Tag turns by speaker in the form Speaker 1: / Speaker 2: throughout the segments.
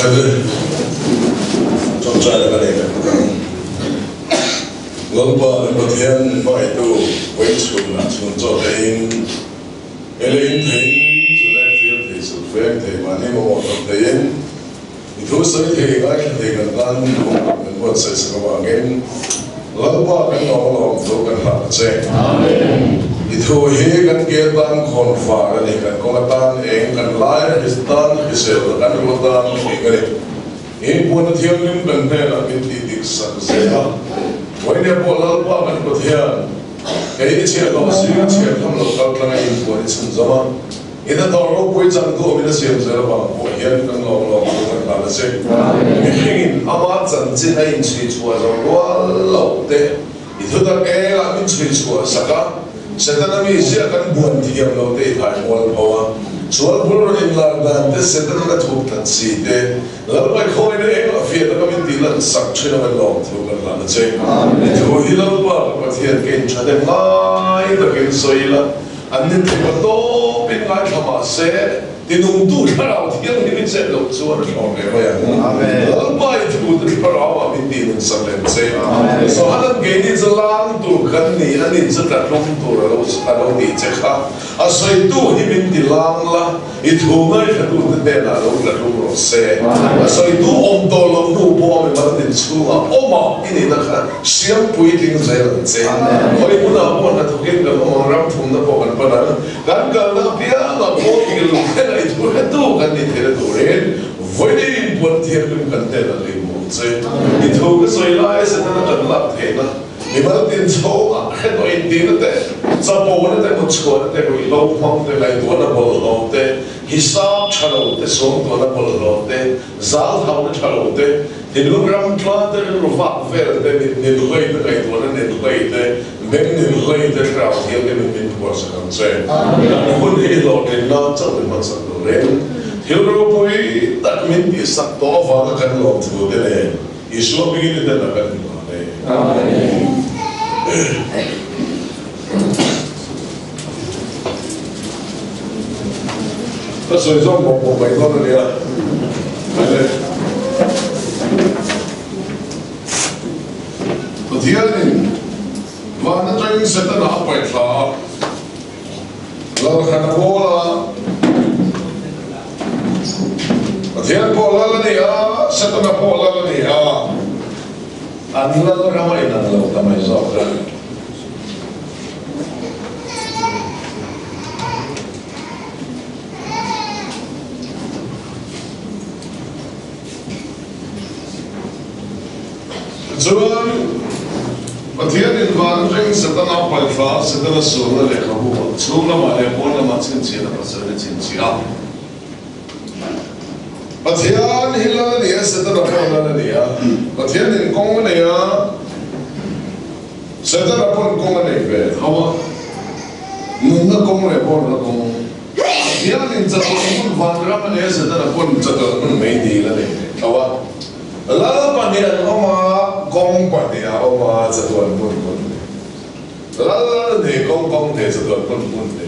Speaker 1: Khaile, ṭawngṭaina ka nei vek bawk ang. Lalpa kan Pathian min hmangaihtu vawiin chhunah chhun chaw theiin, ei leh in theiin, zu leng thil thei, sul feng thei, mahni mamawh thawk theiin, I thu sawi thei ngaithla thei kan tan lung kan buatsaih sak avangin Lalpa kan lawm alawm thu kan hlah ta che. I thu hi kan ke atan khawn far a ni, kan kawng atan eng, kan lai tan hriselna, kan ruh atan hring a ni. Inpuanna thianghlim kan hnenah min tih dik sak zel a, Vawinia pawh Lalpa kan Pathian, kei i chhiahhlawh zing chhiahtham lo kal tlanga inpuan i chhunzawm a, I hnathawh ropui chang duhawmin a siam zel avang pawh hian kan lawm lawm thu kan hlan a che. Mihringin ama chanchin a inchhui chhuah zo rual loh te, i thutak engah min chhui chhuah sak a, Setana mi ziah kan buan thiam lo te i thai mual pho a, sual bul rawn inlar dan te Setana na thup that si te, Lalpai khawina engah fiah taka min tih lan sak thin awmin lawm thu kan hlan a che. I thu hi Lalpa ka Pathian ka intha dem ngai takin sawi ila, An ni thei pa tawp in ngaithla mah se, tinungtu thlarau thianghlim i chet loh chuan a thlawm ve mai ang. Lalpa i thu te thlarau ah min tih nun sak lem che. Johanan keini chu lang tur kan ni, a nin chu tlatlum tur a lo a lo tih che kha. A sawitu hi min ti lang la, i thu ngaithlatu te hnenah lo tlatlum rawh se. A sawitu awm tawh loh hnu pawh a mimal din chhungah awm a i nihna kha Siam puitling zel ang che. Khawi hmunah pawh hnathawkin kan awm ang, ram thumna pawh kan pan ang. Kan kalna apiangah pawh kil thleng a i thu hretu kan ni theihna turin vawiin inpuan thianghlim kan hnenah lei hmu ang che. I thu ka sawi lai Setana kan lak theihna mimal tin chhawngah hre tawh intihna te, chapona te, mutchhuahna te, ruihhlo hmang te, ngaihtuahna bawlhhlawh te, hisap tha lo te, suangtuahna bawlhhlawh te, zalthauna tha lo te, Thinlung ram tla te, rilru vak vel te, mit nin hlei te, ngaihtuahna nin hlei te, beng nin hlei te, thlarau thianghlimin min phuarsak ang che. Kan hun hi i hlawhtlin nan chauh i hmansak turin thil ropui tak min tihsak tawh avanga kan lawmthu te nen Isua hmingin i hnenah kan inhlan e. Amen. Ka sawi zawng bawk bawk mai dawn a nia. Amen. Pathianin van atangin Setana a paih thla a, Lalhran a bawl a. Pathian pawh lal a ni a, Setana pawh lal a ni a, an lal ram a inang lo ta mai zawk a. Tichuan, Pathianin van atangin Setana paihthla, Setana sualna lehkhabu ah chhung lamah leh pawn lamah chhinchhiahna pasal a chhinchhiah a. Pathian hi lal a ni a, Setana pawh lal a ni a. Pathianin kawng a nei a. Setana pawn kawng a nei ve tho a, nunna kawng leh bawrna kawng. Pathianin chatuan hmun vanram a nei a, Setana pawn chatuan hmun mei dil a nei ve tho a. Lal pahnih an awm a, kawng pahnih a awm a, chatuan hmun hmun nei. Lal lal a nei, kawng kawng nei, chatuan hmun hmun nei.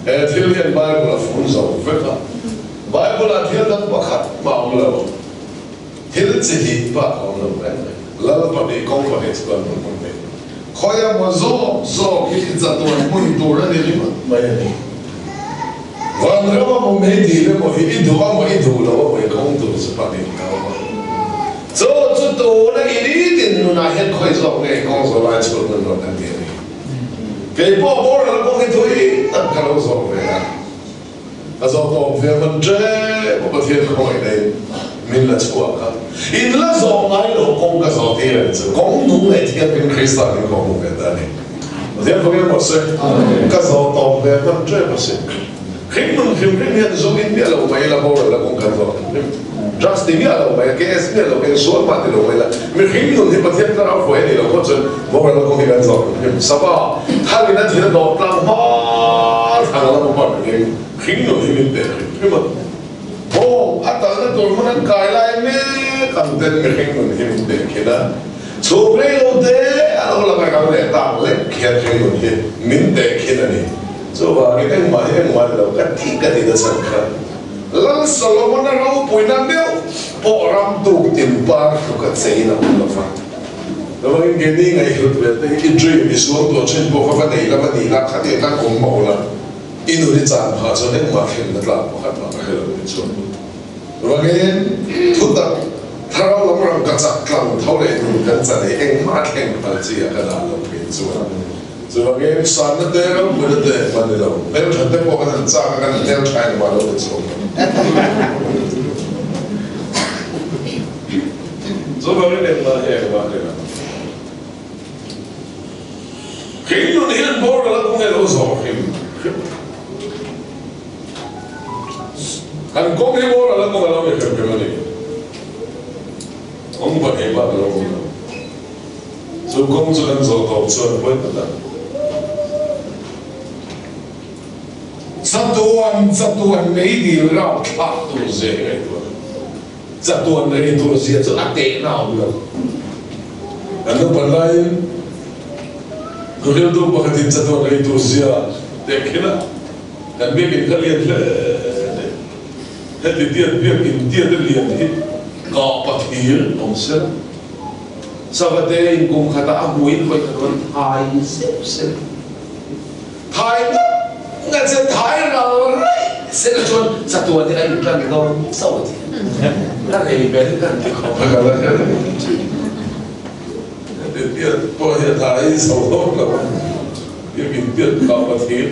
Speaker 1: He thil hian Bible a fun zo vek a, Bible-ah thil dang pakhat mah a awm lo. Thil chi hnih bak a awm lo reng mai. Lal pahnih kawng pahnih chatuan hmun hmun nei. Khawi emaw zawk zawk hi chatuan hmun tur a ni ringawt mai a ni. Vanram a maw mei dil emaw hi i duh a maw i duh lo a maw i kawng tur chu pahnih a awm a. Chu chu tuna i nitin nunah hian khawi zawk nge i kawng zawh lai chhun nun rawn kan ti a ni. Kei pawh boral kawng hi thui tak ka lo zawk ve a. Ka zawh tawp ve hman ṭep a Pathian khawngaih in min la chhuak a, in la zawh ngai lo kawng ka zawh tir ang chu, kawng nung leh thianghlim Krista min kawh hmuh ve ta a ni. Pathian fak em rawh se, ka zawh tawp ve hman ṭep a sin. Hring nun hrim hrim hian zu in miah lo mai ila boral a kawng kan zawh hrim hrim. Drugs ti miah lo mai a, KS miah lo, eng sual mah ti lo mai ila, mihring nun hi Pathian thlarau hruai a nih loh phawt chuan boral a kawng hi kan zawh hrim hrim. Sava thalin a thin a dawp tlang hma thlang a lam a pan ring, hring nun hi min pe hrim hrim a. Bawng a talna tur hmun an kai lai mek ang ten mihring nun hi min pe khin a, chhung rei lo te a lo lang a ral leh tak lek hian hring nun hi min pe khin a ni. Chuvangin engmah hi engmah ni lo ka tih ka ti na chhan kha. Lal Solomon-a ropuina meuh pawh in par tluka cheiin a awm lo va. Lovangin keini ngaihhlut ve te hi i dream, i sual tuah thin pawh kha va nei la, va ni la, khatiang khan awm mah ula, i nun i chan phah chuan engmah thlenna tlak pakhat mah ka hre lo tih chuan lovangin thutak thlarau lam ram ka chak tlang tho leh nun kan chan hi engmah thleng phal chi a ka dah lo phei chuan chuvangin sanna te ropuina te hman ni lo hmeltha te pawh kan han chak a kan hmeltha engmah lo ti chhuak lo. Chuvangin engmah hi engmah ni lo. Kei nun hian boral a kawng elo zawh hrim hrim. Kan kawng hi boral a kawng alo ni hrim hrim a ni. Kawng pahnih bak alo awm lo. Chu kawng chu kan zawh tawp chuan pawi ta tak. Chatuan chatuan meidil rau thlak tur zia hi ngaihtuah a. Chatuan rei tur zia chu a tehna a awm lo. Kan naupan laiin Thuhriltu pakhatin chatuan rei tur zia teh khin a, kan biakinn kha lian hle hle. Heti tiat biakinn tiat a lian hi kah pathir awm se la, Savate in kum khatah a hmuin vawi khat rawn thai zeuh se la, Thai ngawt ngawt che thai ral raih se la chuan chatuan hi a intan lo chauh a ti. Ka rei ber kan ti khawp a ka la hre reng. Heti pian pawh hi a thai zo hlawm lo a, biakin pian kha pa thir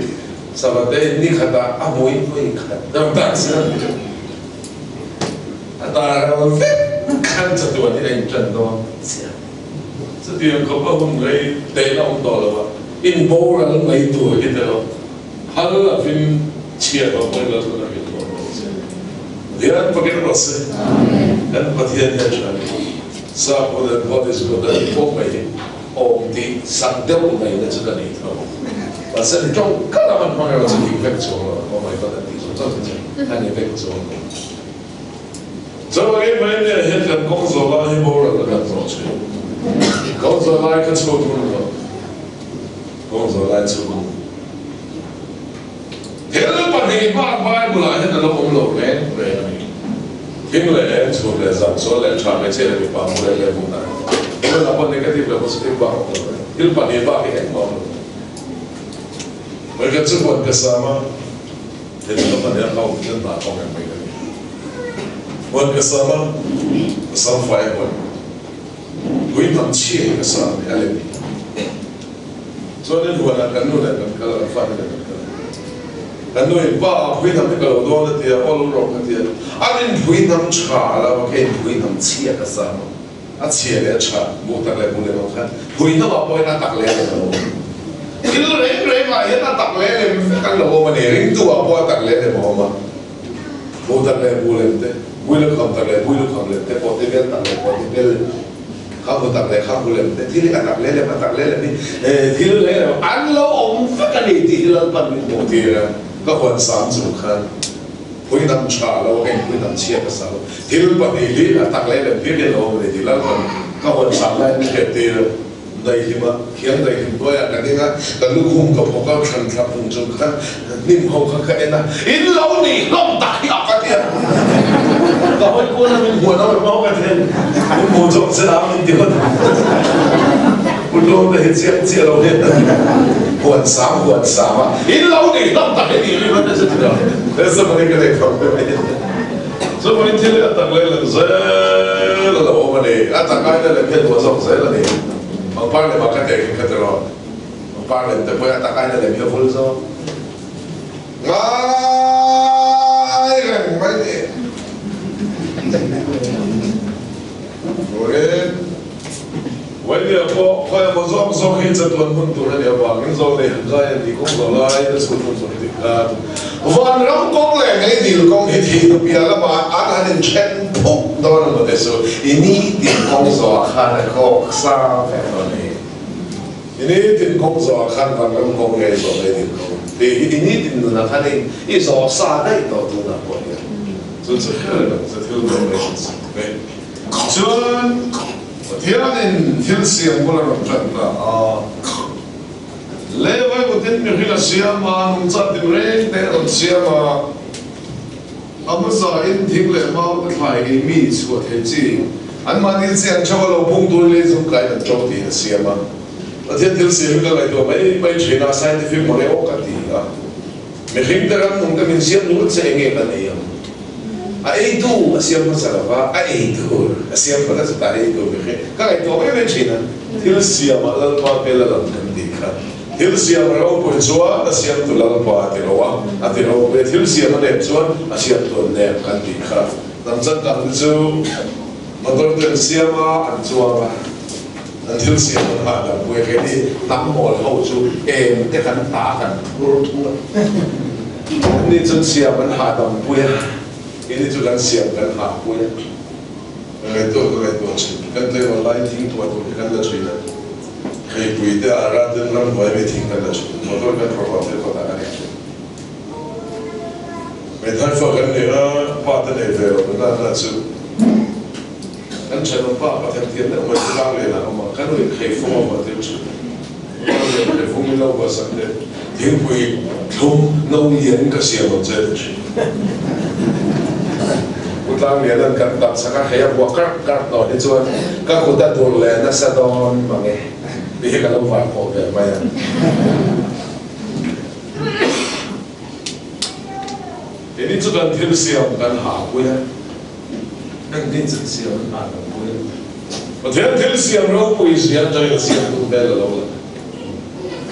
Speaker 1: savate in ni khatah a hmui vawi khat deuh tak se a ti. A ta ral vek khan chatuan hi a intan dawn chiah. Chutiang khawp a hun rei tein a awm tawh lo a, in boral mai tur hi te lo phal lovin chhiat awm mai lo chuan a rin dawn lo che. Pathian pakin rawh se, kan Pathian hian tha ni. Sap hun and God is good a tih pawh mai hi awm tih sak deuh mai na chu ka nei tho. Mahse ni tawng kal a man hmang erawh chu dik vek chuang lo, oh my God an tih zawng zawng chu a ni vek chuang lo. Chuvangin Maimia hian kan kawng zawh lai hi boral a kan zawh thin. Kawng zawh lai kha chhut hun lo. Kawng zawh lai chhut hun. Thil pahnih bak Bible ah hian a lo awm lo reng reng a ni. Thing leh eng, chhut leh zam, sual leh tha, hmeichhia leh mipa, mu leh leh hmuh dan. Tunah pawh negative leh positive bak a awm lo reng. Thil pahnih bak hi engmah a awm lo. Vawikhat chu huan ka sam a. Heti lam a nia hau hian dah kawng em mai ka ni. Huan ka sam a, ka sam fai a huan pui hnam chhia hi ka sam a ni, a lem hi. Chuanin huanah kan nu nen kan kal a, kan fate nen kan kal a. Kan nu in pa pui hnam hi ka lo dawn a ti a, aw lo rawh ka ti a. An inpui hnam tha a lo a, kei inpui hnam chhia ka sam a. A chhia leh a tha, buh tak leh buh lem ang khan phui hnamah pawhin a tak leh a lem a lo awm. Thil reng rengah hian a tak leh a lem vek an lo awm a ni. Ringtu ah pawh a tak leh a lem a awm a. Buh tak leh buh lem te, bui lukham tak leh bui lukham lem te, pawhte bel tak leh pawhte bel lem, khanghu tak leh khanghu lem te, thil hi a tak leh a lem, a tak leh a lem hi thil reng reng an lo awm vek a ni tih hi Lalpan min hmuh tir a, ka huan sam chung khan. Phuihnam tha lo a inphuihnam chhia ka sa lo. Thil pahnih hi a tak leh lem hlir hi a lo awm a ni tih Lalpan ka hawn chak laiin min hriat tir a. Daihlim a, thiang daihlim hnuaiah ka ding a, ka lukhum ka phawk a, thlan thla phung chung khan hnim ho kha ka en a, in lo nih hlawm tak hi a ka ti a. Ka hawi kual a min hmuh lo emaw ka ti a, min hmuh zawk che la min ti hawt. Pu Tluang te hi chiang chiah lo hian huan sam huan sam a, in lo nih hlawm tak hi tih rim a nasa ti lo. He somebody ka leh khawp mai. Somebody thil hi a tak leh lem zel a lo awm a ni. A tak ai na lem hian huah zawk zel a ni. Pangpar lem ah ka teh khin kha tiraw. Pangpar lem te pawh hi a tak ai na lem hi a vul zawk. Ngai reng mai ni. Turin Vailia pawh khawi emaw zawk zawk hi chatuan hmun tur a nih avangin zawl nei han zai a ni kawng zawh lai a chhut hmun tur tih khan Vanram kawng leh Meidil kawng hi thih hnu piah lamah an han inthen phuk dawn emaw te chu i nitin kawng zawhah khan a kawk sang vek dawn a ni. I nitin kawng zawhah khan Vanram kawng nge i zawh Meidil kawng tih hi i nitin nunah khan i zawh sa daih tawh tunah pawh hian chu chu hre reng che thil dawn mai chu mai. Chuan Pathianin thil siam bul a rawn tan ta a, Levi kutin mihring a siam a, nungcha tinreng te a rawn siam a, a hmasa in thing leh mau te thlai ei mi chhuah thei chi. Anmahni chiang theuh a lo pung tur lei zung kai an ṭawk tiin a siam a. Pathian thil siam hi ka ngaihtuah mai mai ṭhin a, scientific mange aw ka ti a. Mihring te ram nung te min siam lut che enge kan ei ang? A eitu a siam hmasa lo va, a ei tur a siam hmasa chutah ei tur mihring ka ngaihtuah mai mai ṭhin a. Thil siamah Lalpa te la lang kan tih kha. Thil siam a ropui chuan a siamtu Lalpa a ti lo a, a ti ropui a, thil siam a nep chuan a siamtu an nep kan tih kha. Hnam changkang te chu motor te an siam a, an chuang a, an thil siam an hahdam pui a, keini hnam mawl ho chu em te kan ta kan phur thung a, anni chuan siam an hahdam pui a, keini chu kan siam kan hah pui a. Ka ngaihtuah ka ngaihtuah thin, kan tlengvawl lai thing tuah tur hi kan la thin a, Kheipui te ah rat in ramhnuai mi thing kan la thin, motor kan rawh thil kawtah kan ei thin. Hmeithai fa kan nei a, pa te nei ve lo na na chu kan thenawm pa pathian thiam deuh mai chu tlang lian ah a awm a, kan ui kheifung a vuah tir thin. Tlang lian kheifung min lo vuah sak te, thingpui thlum no lian ka siam ang che ti thin. Pu Tlang lian an kan tam sak a, hei a vuah karh karh tawh hi chuan ka kut a dur leh nasa dawn mange tih hi ka lo var pawh ve mai a. Keini chu kan thil siam kan ha pui a, engtin chan siam an ha kan pui a. Pathian thil siam ropui zia atangin a siam tum vel a lo lang.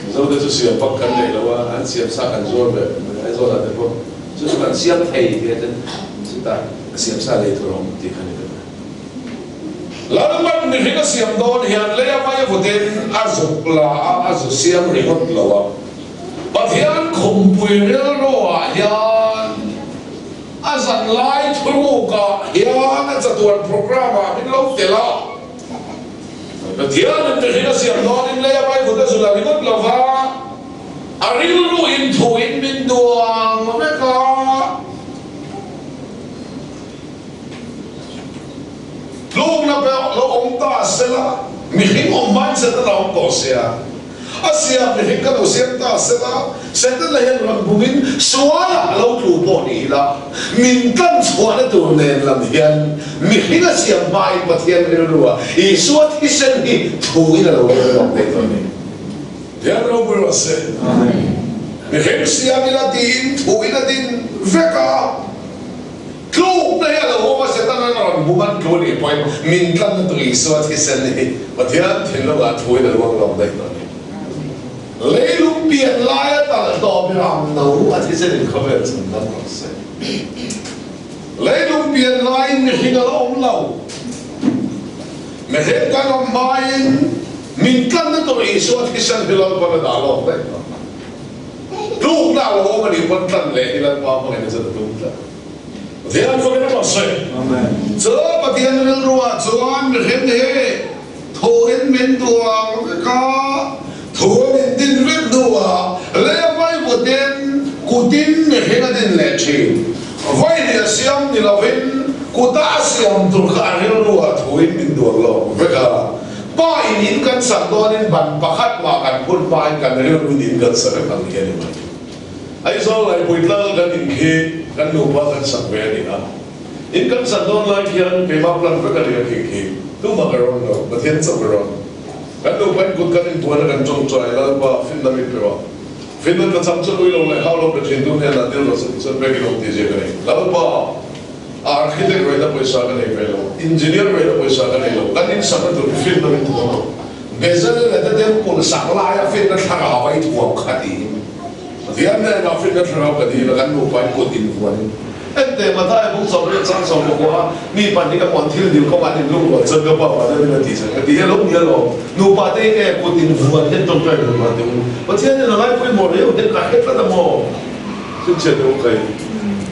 Speaker 1: Mizote chu siam pak kan nei lo a, an siam sa kan zuar ve Aizawl ah te pawh chu chu kan siam thei tih a ten chutah a siam sa lei tur a awm tih kha ni ta mai. Lalpan mihring a siam dawn hian lei a vai vutin a zuk la a, a zu siam ringawt lo a. Pathian khumpui rilruah hian a zanlai thurukah hian a chatuan programme-ah min lo tel a. Pathianin mihring a siam dawnin lei a vaivut a zula ringawt lo va, a rilru inthuin min duang vek a. Tlukna pawh lo awm ta sela, mihring awm mindset a la awm tawh sia. A siam mihring ka lo siam ta sela, Setana hian rawn bumin sualah a lo tlu pawh ni ila, min tlan chhuahna tur nen lam hian mihring a siam hmain Pathian rilrua Isua thisen hi thuin a lo rilruak daih tawh a ni. Pathian ropui rawh se. Mihring siam ila tiin thuin a din vek a. Tlukna hi a lo awm a, Setana a rawn bum an tlu a nih pawhin min tlanna tur Isua thisen hi Pathian thinlungah thuin a luang lawk daih tawh a ni. Leilung pian laia talh tawh biram no a thisen in khawvel chhan dam rawh se. Leilung pian laiin mihring a la awm lo. Mihring kan awm hmain min tlanna tur Isua thisen hi Lalpan a dah lawk daih tawh. Tlukna a lo awm a nih pawn tlan leh hi Lalpa hmangin a zan a tum tlat. Pathian fakin a rawn sawi. Chu Pathian rilruah chuan mihring hi thuin min duang vek a, thu min din vek hnuah lei vaivutin kutin mihring a din leh thin. Vaini a siam ni lovin kuta a siam tur kha a rilruah thuin min duang lawk vek a. Pa in in kan sak dawnin ban pakhat mah kan phun hmain kan rilru in kan sa vek ang hi a ni mai. Aizawl Laipui tlang kan in khi kan nupa kan sak ve a ni a. In kan sak dawn lai khian keimah plan vek a ni a khing khi. Tumah ka rawn lo, Pathian chauh ka rawn. Kan nupa in kut kan inbuan a kan tawngtai Lalpa finna min pe rawh. Finna tlachham chu ui lo leh hau lo pe thin tu hnenah dil rawh se tih chuan pek in awm tih zia ka nei. Lalpa! Architect reina pawisa ka nei ve lo, engineer reina pawisa ka nei lo, kan insakna tur hi finna min thuam lo. Bezalel te temple sak laia finna thlarau a i thuam kha tiin Pathian hnenah finna thlarau ka dil a, kan nupa in kut invuanin Enteh Mathai bung sawm leh chang sawm ka hua a, mi pahnih ka hmuan thil dil kawngah an inlung rual chuan ka pa pa deuhin a tih chhan ka ti e lo ni alawm, nupa te hi nge kut invuan hian tawngtai tur mah teh u, Pathian in a ngaipawimawh riau hian ka hre tlat a maw? Chhinchhiah deuh kai.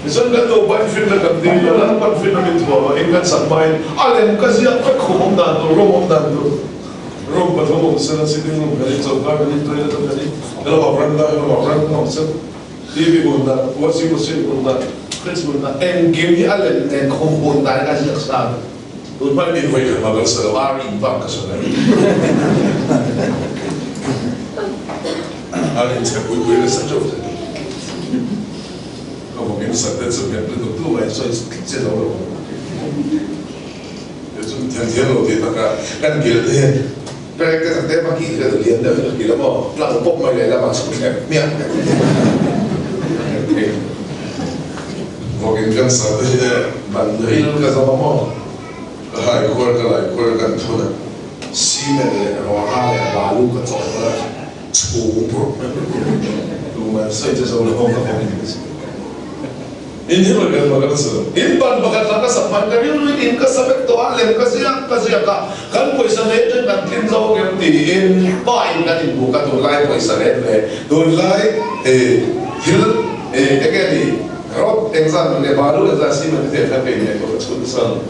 Speaker 1: Tichuan kan nupa in finna kan dil a, Lalpan finna min thuam a, in kan sak hmain a lem ka ziak vek khum awm dan tur, room awm dan tur, room pathum awm sela, sitting room kan in, choka kan in, toilet kan in, helamah veranda, helamah veranda awm sela, TV hun dan, washing machine hun dan, fridge hun dan, engkim hi a lem nen khum hun dan in a ziak sa a ni. Tun hmain in vawi khat mah kan sa lo, ar in bak ka sa lo. Ar in chhe pui pui nasa teuh teh. Ka vawk in sak te chu nghet lutuk tu mai sawi che zo lo. Te chu. Themthiam lo tih takah kan kil te hi
Speaker 2: Perek te tak te va kih te lian deuh hi ka kil a maw, tlang pawp mai leh lamah chhuk thlep hmiah mai ka ti.
Speaker 1: Vawkin kan sa te hi e
Speaker 2: ban ril ka zawm a maw,
Speaker 1: ka hai khuar ka lai khuar kan thun a.
Speaker 2: Cement leh rawra leh balu ka chawh pawlh a, chhung purh mai
Speaker 1: tuman sawi che zo lo ka vawkin ka sa. In hi rawn kan ka sa.
Speaker 2: In ban pakhat lah ka sa hman ka rilru in in ka sa vek tawh a, lem ka ziak ka ziak a, kan pawisa nei atang kan tling zo ngem tiin pa in kan inbuk a, tunlai pawisa let leh
Speaker 1: tunlai thil
Speaker 2: enge ni rod engzat leh balu engzat cement te kha kei leh ka chhun san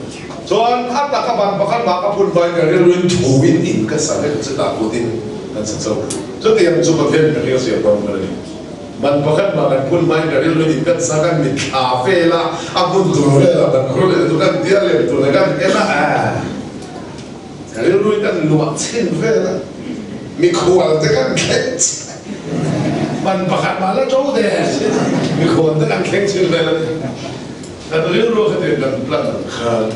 Speaker 1: chuan a taka ban pakhat mah ka phun hmain ka rilru in thu in in ka sa vek chutah putin kan sa chauh chutiang chu Pathian in ka hria siam dawn ka la ni.
Speaker 2: Ban pakhat mah kan phun hmain ka rilru in kan sa kan mitthla vel a, a hmun tur velah kan khur leh chu kan tia lem tur leh kan en a, ka rilru in kan luah chhin vel a, mikhual te kan thleng chhin ban pakhat mah la to der mikhual te kan thleng chhin vel a ni.
Speaker 1: Kan rilru a khatiang kan plan ang khan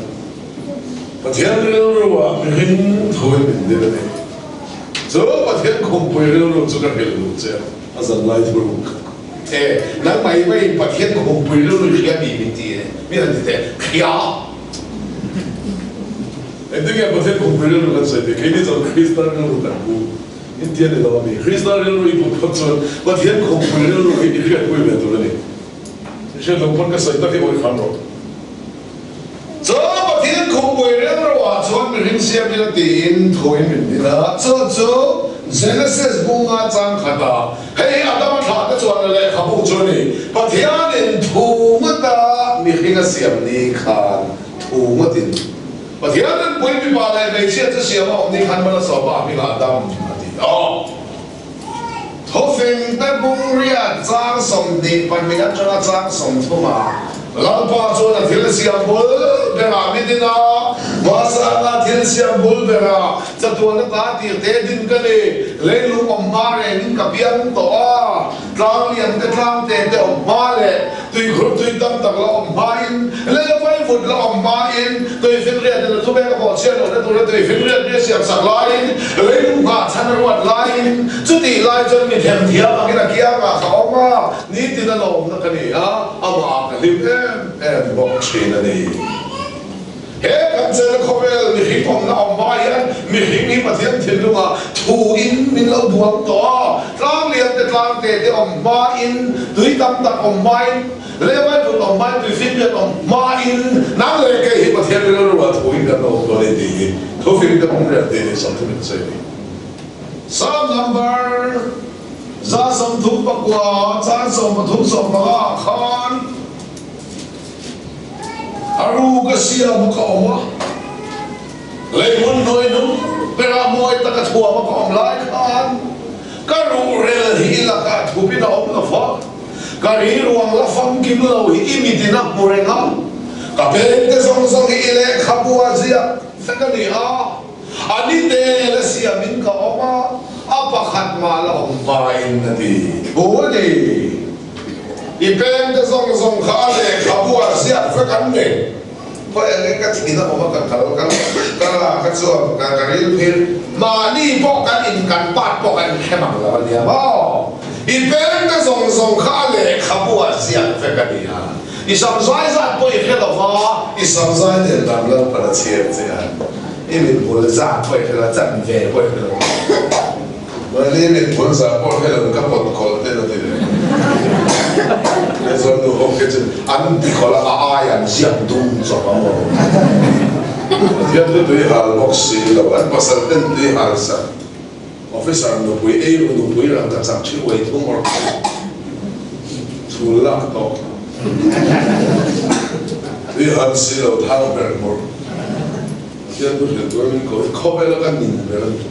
Speaker 1: Pathian rilru ah mihring thawi min dil a ni. Chu Pathian khumpui rilru chu ka hrilh duh che a. A zan lai thu ruk kha.
Speaker 2: E, nang mai mai in Pathian khumpui rilru hria mi min ti e, min han ti teh, hria.
Speaker 1: Engtin nge Pathian khumpui rilru kan sawi teh? Keini chuan Krista rilru kan pu. Intia ni lo a mi? Krista rilru i put phawt chuan Pathian khumpui rilru hi i hriatpui ve tur a ni. I hriat loh pawn ka sawi tak hi awih hram rawh.
Speaker 2: Chu Pathian khumpui rilruah chuan mihring siam ila tiin thuin min din a, chu chu Genesis bunga chang khatah hei hi Adama thlah te chuan lehkhabu chu a ni. Pathianin thu ngawta mihring a siam ni khan thu ngawtin Pathianin pui mipa leh hmeichhia chu siam a awm ni khan Malsawma a hmingah Adam a ti a. Thawfeng te bungriat chang 22 atanga chang 30 ah Lalpa chuan a thil siam bul berah mi din a, Hmasanga thil siam bul berah chatuan ata tir te din ka ni, leilung awm hma rengin ka piang tawh a, tlang lian te tlang te te awm hma leh tuikhur tui tam tak la awm hmain, lei a vaivut la awm hmain, tuifinriat in a thubek a bawhchhiat lohna tura tuifinriat mi a siamsak laiin, leilung nghah chhan a ruat laiin, chutih lai chuan mi themthiam angin a kiangah ka awm a, nitin a lawmna ka ni a, amah ka hlim em em bawk thin a ni. He kan chena khawvel mihring awmna awm hma hian mihring hi Pathian thinlungah thuin min lo buang tawh a, tlang lian te tlang te te awm hmain, tui tam tak awm hmain, lehmai vut awm hmain, tui finriat awm hmain nang leh kei hi Pathian rilruah thuin kan lo awm dawn a ni tih hi thufing te pumriat tih leh 30 min sawi a ni. Psalm number 139 chang 13 15 ah khan. A ruk a siam a ka awm a, lei hmun hnuai hnung berah mawi taka thuam a ka awm lai khan ka ruhrel hi i lakah thupin a awm lo va, ka ri ruang la famkim lo hi i mitin a hmu reng a, ka pengte zawng zawng hi i lehkhabu a ziak vek a ni a, a ni te la siamin ka awm a, a pakhat mah la awm hmain a ti thu a ni. I peng te zawng zawng kha a lehkhabu ah ziak vek an nei. Khawi ang in ka thin a awm a ka kal ka ka la ka chuan ka ka ril phir. Mahni pawh kan in kan pat pawh kan inhrem ang lo a nia maw. I peng te zawng zawng kha a lehkhabu ah ziak vek a ni a. I sam zai zat pawh i hre lo va.
Speaker 1: I sam zai nen lam lalpan a chhiar che a.
Speaker 2: I mithmul zat pawh i hre lo, chanve pawh i hre lo.
Speaker 1: Mahni mithmul zah pawh hre lo ka pawt khawlh te na ti ve. Aizawl nu ho khi chu
Speaker 2: an ti khawlh a, a ai an ziak dum chawp ang aw.
Speaker 1: Pathian chu tui hal bawk si lo, an pasal ten tui hal sak. Officer nupui eiru nupui rangka chak thi uai thum awrh chhul lak tawh. Tui hal si lo thang ber hmur. Pathian thu hrilh tur min ko hi khawvel a ka nin ber a ni.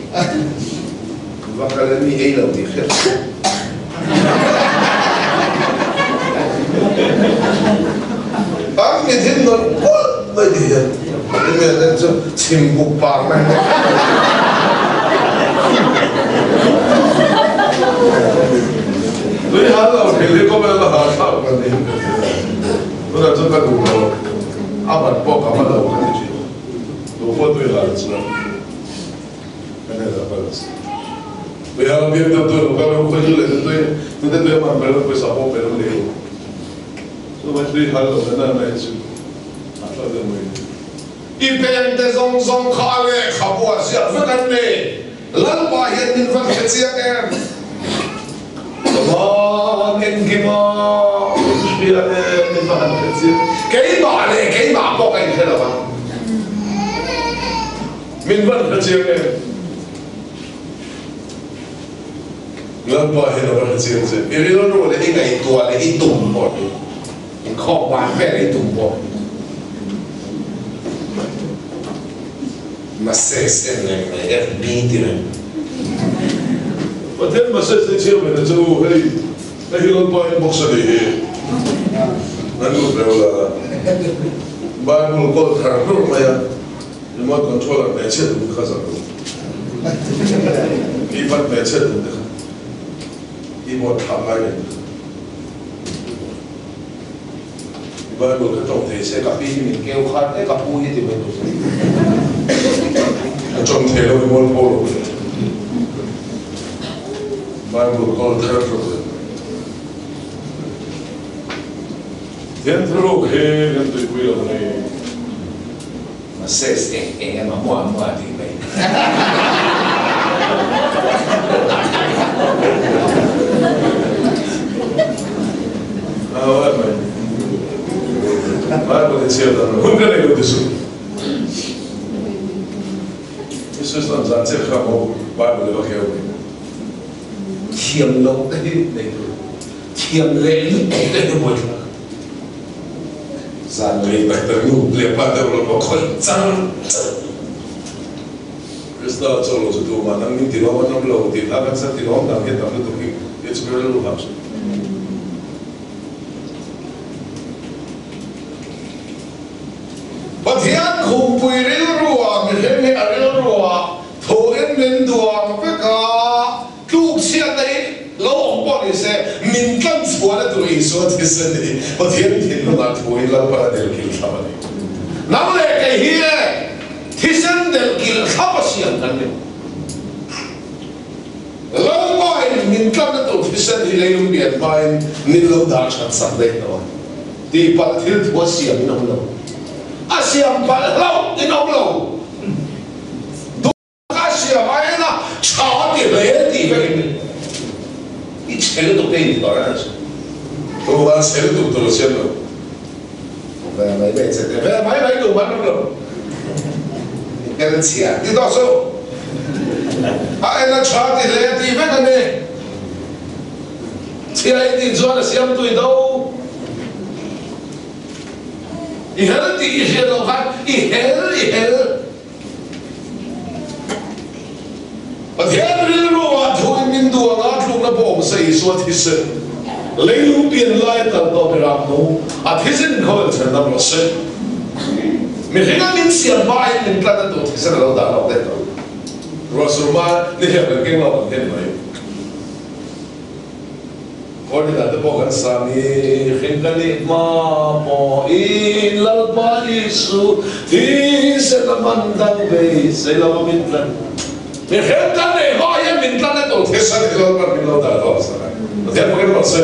Speaker 2: Va kal in mi ei lo tih hriat hrep.
Speaker 1: An mi thin nawlh pawlh mai ti hian enge nen chu chhim buk par mai mai. Tui hal lo hrilh hi khawvel a hahthlak ka ni. Tunah chuan ka duh lo. A bat pawh ka va lo ka ti thin. pawh tui hal chuan kan hel a kal si. Tui hal biak deuh tui lo kal lo khawi chu leh tui tute tui a man pe lo pawisa pawh pe lo leh lo. Chuvang tui hal lo na na hi chu a tla deuh mai.
Speaker 2: I peng te zawng zawng kha a lehkhabu a ziak vek an ni. Lalpa hian min van hre chiang em? Ka van engkim a min hria em? Min va han hre chiang. Keimah leh keimah pawh ka inhre lo a. Min van hre chiang em?
Speaker 1: Lalpa hian a va hre chiang che.
Speaker 2: I rilru leh i ngaihtuah leh i tum pawh hi inkhawm van vel i tum pawh hi. Message en reng mai FB ti reng.
Speaker 1: Pathian message hi chhiar ve ta che u, hei hei hi Lalpa inbox a nih hi. Nan lut reuh la. Bible kawl thar hlur mai a, remote controller hmeichhia tum te kha zak lo. Keypad hmeichhia tum te kha keyboard thlak ngai reng te kha. Bible ka tawng thei se
Speaker 2: ka pi hi min keu khan e ka pu hi ti mai tur se.
Speaker 1: Ka tawng thei lo hi mual pho lo hle. Bible kawl thar thar zel mai. Thian thuruk hi kan tuipui lo ni.
Speaker 2: Moses eng eng emaw muah muah tih mai.
Speaker 1: Bible hi chhiar dan hun ka nei lo ti suh. Jesus an zan chiah kha maw Bible hi va kheu mai.
Speaker 2: Thiam loh te hi nei tur. Thiam leh lutuk te hi buaithlak.
Speaker 1: Zan rei tak tak nu leh pa deuh lo pawh khawih char char. Krista chaw lo chu tumah nang min ti lawm a nam lo tih hla kan sa ti lawm dang hian tam lutuk hi kei chu ka rilru hap suh.
Speaker 2: Pathian khumpui rilru ah mihring hi a rilru ah thuin min duang vek a. Tluk chhiatna hi lo awm pawh ni se, min tlan chhuahna tur Isua thisen hi Pathian thinlungah thuin Lalpan a delh kilh thlap a ni. Nang leh kei hi e, thisen delh kilh thlap a siam kan ni. Lalpain min tlanna tur thisen hi leilung pian hmain min lo dah that sak daih tawh a, tihpalh thil thu a siam in awm lo. A siam palh hlauh in awm lo. Ka siam a en a, tha ti hle tih vek in i chhe lutuk te in ti tawh reng a chu.
Speaker 1: Tumah chhe lutuk tur a siam lo.
Speaker 2: Ve mai mai che te, ve mai mai tumah an awm lo. I hmel chhia ti tawh suh. A en a tha ti hle tih vek a ni. Chhia i tih chuan a siam tui do. I hel tih i hriat loh khan i hel i hel.
Speaker 1: Pathian rilru ah thuin min duang a, tlukna pawh awm se Isua thisen leilung pian lai tal tawh Miram nu a thisen khawvel chhan dam rawh se.
Speaker 2: Mihring a min siam hma in min tlat a tur thisen a lo dah lawk daih tawh.
Speaker 1: Ruahsur hma ni hian kan keng lo ang hlen mai. Kawlina te pawh kan sa ni hring ka nih hma pawhin Lalpa Isu thisen a man dang beisei lo a min tlan.
Speaker 2: Mi hrem kan neih hma hian min tlan a tur
Speaker 1: thisen hi Lalpan min lo dah tawh sak a. Pathian pakin rawn se.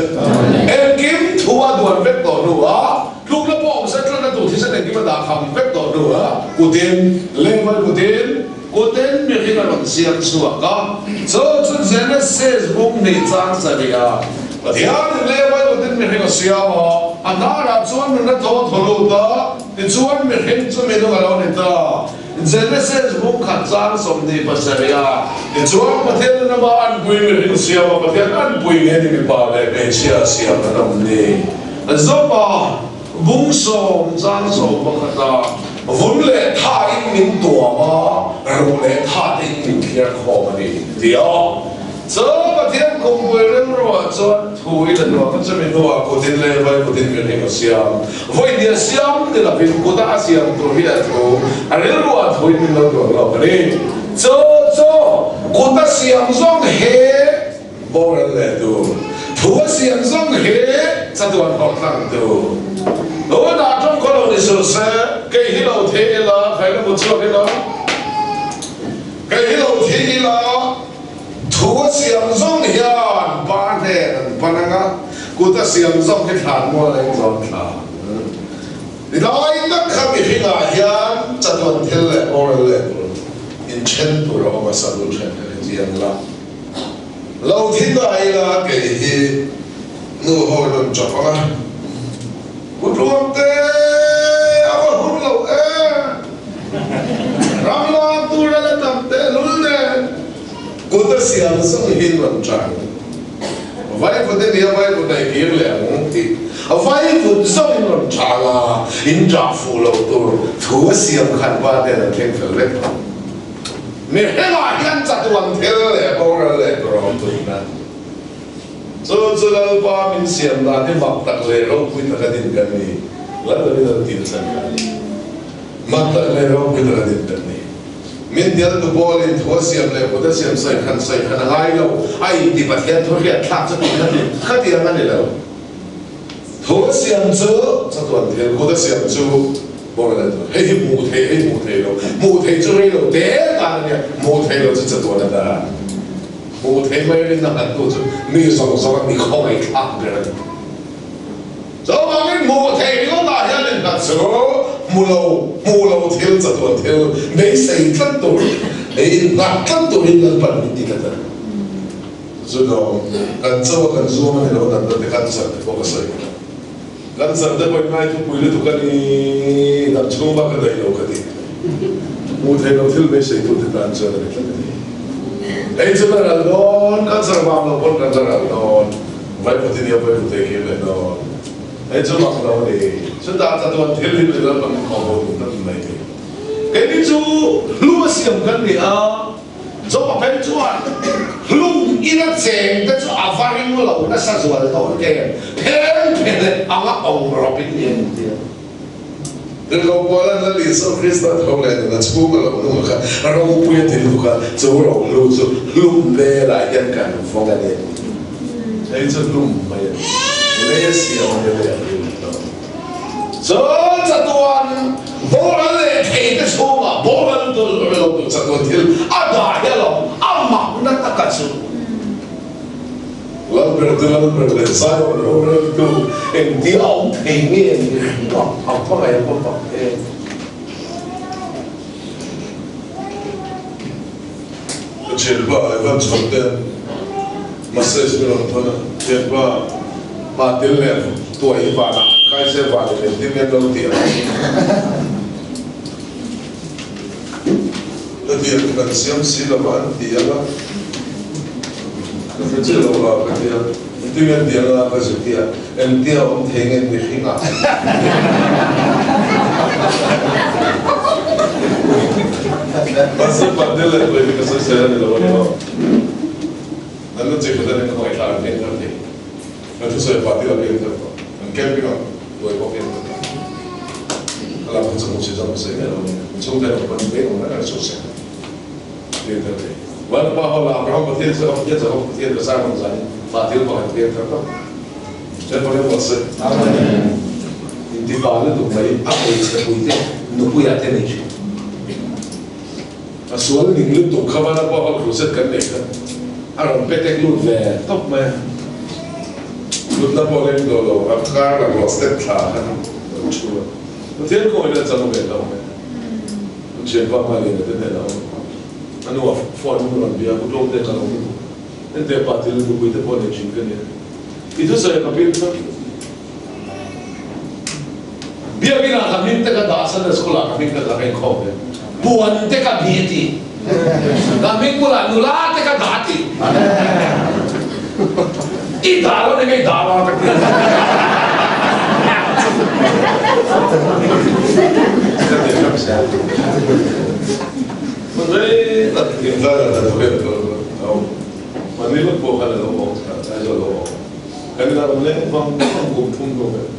Speaker 2: Engkim thu a duan vek tawh hnu a, tlukna pawh awm se tlan a tur thisen engkim a dah kham vek tawh hnu a, kutin lengvawi kutin Kuten mihring a rawn siam chhuak a, chu chu Genesis bung hnih chang sarih a,
Speaker 1: Pathianin Levi kutin mihring a siam a, a hnarah chuan nun a thaw thaw lut a, tichuan mihring chu minung a lo ni ta. Genesis bung khat chang 27 a, tichuan Pathianin amah anpui mihring siam a, Pathian anpui nge ni mipa leh hmeichhia a siam an awm ni?
Speaker 2: Zopa Bung sawm chang 11 a, vun leh tha in min tuam a, ruh leh tha te in min thliar khawm a ni, ti a. Chu Pathian khumpui rilruah chuan thu in a hnuah kha chumi hnuah kutin leh vai kutin mihring a siam. Vawi a siam ni lovin kuta a siam tur hi a thu, a rilruah thu in min lo duan lawk a ni. Chu chu kuta siam zawng he
Speaker 1: Boral leh tur
Speaker 2: thu a siam zawng hi chatuan hawh tlang tur. Tunah tawng khaw lo ni suh se, kei hi lo thei ila, khaina mu. hmu chhuak ila, kei hi lo thi ila, thu a siam zawng hian pa hnen an pan ang a, kut a siam zawng hi thlan mual a inzawn thla ang. Nilai tak kha mihringah hian chatuan thil leh boral leh tur inthen tur a awm a, sabul then kha hi chiang la. Lo thi ta ila kei hi nu ho rawn chawp ang a, Pu Tluangte a va hun lo em, ram lak tur a la tam tehlul nen kut a siam zawng hi rawn tang. Vaivut ania vaivut a i kir leh ang tih vaivut zawngin rawn tang a, in ṭah fuh lo tur thu a siam khan pa ten an thleng fel vek lo. Mihringah hian chatuan thil leh boral leh tur a awm tun a. Chu chu Lalpa min siam dan hi mak tak leh ropui taka din kan ni. Lalpa min an tir chan kha a ni. Mak tak leh ropui taka din kan ni. Min dialtu pawlin thu a siam leh kut a siam sawi khan sawi khan a ngai lo. A inti Pathian thu hriat thlak chu tih kha ti khatiang a ni lo. Thu a siam chu chatuan thil, kut a siam chu boral a ni lo. Hei hi hmuh theih, hei hmuh theih lo. Hmuh theih chu rei lo te tan a nia, hmuh theih lo chu chatuan a ta. Hmuh theih mai rinna nghattu chu mi zawng zawng a mi khawngaih thlak ber a ni. Chuvangin hmuh theih ringawtah hian innghat chu hmu lo, hmuh lo thil chatuan thil beisei tlat tur, innghat tlat turin Lalpan min ti tlat a ni. Zu dawng, kan cho a kan zuam a ni lo, natna te cancer te pawh ka sawi kha. Cancer te pawh in ngai thupui lutuk a ni, dam chhung bak a daih lo ka ti. Hmuh theih loh thil beiseitu te tan chuan a ni tlat a ni. Hei chu la ral dawn, cancer vang lo pawn kan la ral dawn, vaivut i nia vaivut ei kim leh dawn. Hei chu mak lo a ni. Chutah chatuan thil hi mi lalpan min khawh bo duh tlat mai a ni. Keini chu hlu a siam kan ni a. Joba phei chuan hlum ina cheng te chu a va ring lo nasa zual dawn em, pheng phelh anga awm rawpin ni a ni tia. Rilru kual an la Isua Krista tho leh nuna chhung a lo nung a kha ropui a ti lutuk a, chu rohlu chu hlum velah hian kan vawng a ni. Hei chu hlum mai a ni. Lei a siam a ni, lei a hlum lo. Chu chatuan boral leh thei te chhungah boral tur lo tur chatuan thil a dah hi alawm a makna taka chu. Lalber te Lalber leh Zion roreltu engtia a awm thei nge ni ringawt a hmangaih a va mak em. Ka thianpa Evan Chhawngten message min rawn thawn a, Thianpa, pa tel leh tuai hi vanah an kai se van in engtin nge an lo ti ang? Ka ti ang kan siam si lo va an ti ang a, ka hre chiah lo va ka ti a, engtin nge an ti ang a ka zir ti a, engtia awm thei nge mihring ah an ti. Mahse Patel leh Tuai hi ka sawi sel a ni lo a ni aw. An la chik khat a ni ka hmangaih thlak an keng thar thei. Ka thusawi Patel a keng thar tawh. An camping a Tuai pawh keng thar tawh. Ka lam kha chu hmuh si zawng ka sawi miah lo a ni. Chhungte an awm pawn veng awm reng a ni chu se. Keng thar thei. Vanpa ho lah Abraham Pathian chu Pathian Jakob Pathian ka sermon zanin Patel pawh an keng thar tawh. Inti pa lutuk mai a hmeichhe puite nupuiah te nei thin. A sual ning lutuk kha vana pawh a crusade kan neih kha a rawn petek lut ve tawp mai a. Hlutna pawh leng tawh lo, a kar laklawh step thla khan a rawn thu a. Pathian kawngin a chang ve lo mai a. An thianpa Hmaliana te hnenah a awm a. A nu a phone in rawn bia a, Kutlawng te ka lo hmu. Enteh pa thil nupui te pawh nei thin ka nia. I thusawi ka pin tlat. Biakinn ah ka hming te ka dah Sunday school ah ka hming ka dah ka inkhawm ve. Puan te ka bi a ti. Ka hming bulah nula te ka dah a ti. I dah lo ni ka i dah lo a ka ti. Ka ti hrep sia. Rei tak inzai la dan vel ka lo awm. Mahni lawk pawh khan a lo awm kha, Aizawl lo awm. Kan inah rawn leng vang vang kum thum hnu vel.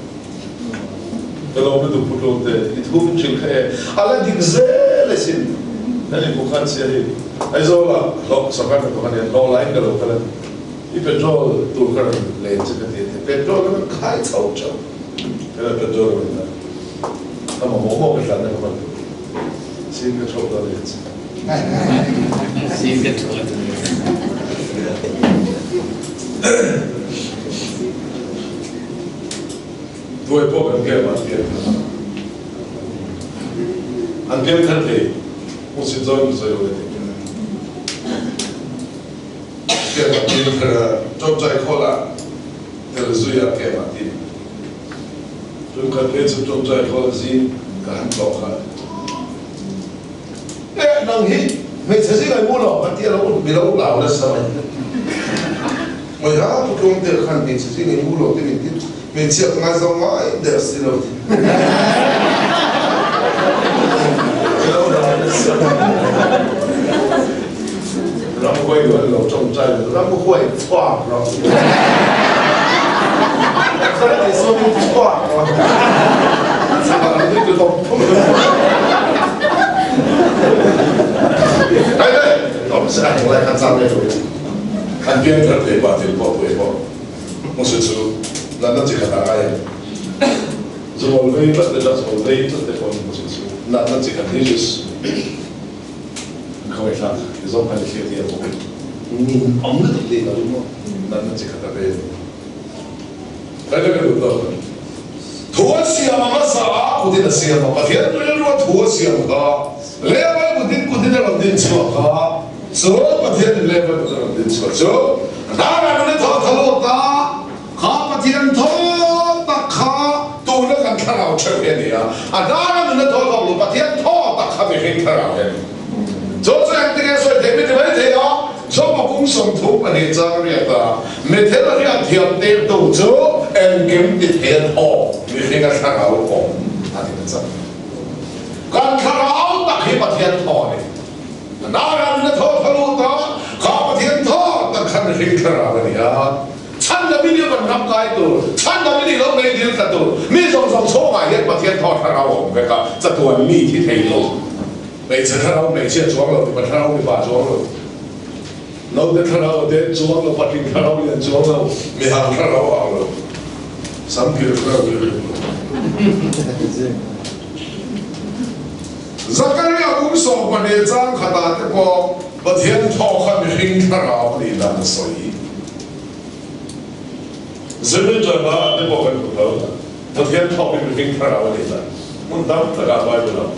Speaker 2: Ka lawm lutuk Pu Tlawngte, i thu min hrilh kha e, a la dik zel e sin. Kan inhmu khan sia hei, Aizawlah hlawh sawrkar hnathawk a nia, hlawh laiin ka lo kal a ni. I petrol tur ka rawn len che ka ti a ti. Petrol ka rawn khai chho teuh. Ka la petrol a rawn dah. Ka mamawh maw ka tlanna ka hman tur.
Speaker 1: Sin ka thawk la le.
Speaker 3: Sin ka thawk.
Speaker 1: Tuai pawh kan kem an pian thar. An pian thar thei. Hmusit zawn ka sawi lo le. Kem an pian thar a, ṭawngṭai khawl ah tel zui a kem ah tin. Tumkhat phei chu ṭawngṭai khawl zing ka han tlawh kha.
Speaker 2: Eh, nang hi hmeichhe zing ai mu lo ka ti a lo mi lo lau nasa mai. Ngawi ha pu tlawng te khan hmeichhe zing ai mu lo te min ti hmeichhia ka ngaizawng ngai der si lo ti. Mi lo lau nasa mai. Ramhuai lo an lo ṭawngṭai lo, ramhuai chhuak rawh. Kha ti sawmin chhuak rawh. Chhuak rawh ti tu tawp thum. Hei hei, tawp se a hnung lai khan chang ve lo.
Speaker 1: An piang thar thei pah thil pawh puai pawh hmusi chu natna chi khat a ngai em? Zumawl vei tlat te tlat zumawl vei tlat te pawhin hmusi chu natna chi khat hi just Khawi thlak i zawng khan i thlir dial bawk em?
Speaker 2: Nin awm lutuk tih lo maw?
Speaker 1: Natna chi khat a ve ni. Tlai ka duh tawk a ni.
Speaker 2: Thu a siam a hmasa a, kutin a siam a, Pathian rilrua thu a siam kha, Levi kutin kutin a rawn din chhuak kha, chu Pathian in Levi kut a rawn din chhuak chu, Dara nun i thaw tha lut a, kha Pathian thaw tak kha tuna kan thlarau theuh hi a ni a, a dara nun a thaw thawk lo, Pathian thaw tak kha mihring thlarau hi a ni. Chu chu engtin nge sawi theih mi ti mai thei a, Joba kum 32 chang riat a, Mithel riat thiam tirtu chu engkim ti thei a thaw mihring a thlarau awm a ti ta chak. Kan thlarau tak hi Pathian thaw a ni. Naran na thaw tha lut a, kha Pathian thaw tak kha mihring thlarau a ni a. Chhan lam in i rawn ram kai tur, chhan lam in i lo nei dil tla tur, mi zawng zawng chhawngah hian Pathian thaw thlarau a awm vek a, chatuan mi thi thei lo. Hmeichhe thlarau hmeichhia chuang lo, mipa thlarau mipa chuang lo, naute thlarau te chuang lo, patling thlarau lian chuang lo, mihang thlarau ang lo, samkir thlarau hi ring lo. Zakaria kum 12 chang khatah te pawh Pathian thaw kha mihring thlarau a nih dan a sawi.
Speaker 1: Zirlai ah te pawh kan hmu tho. Pathian thaw hi mihring thlarau a nih dan hmun tam takah Bible a awm.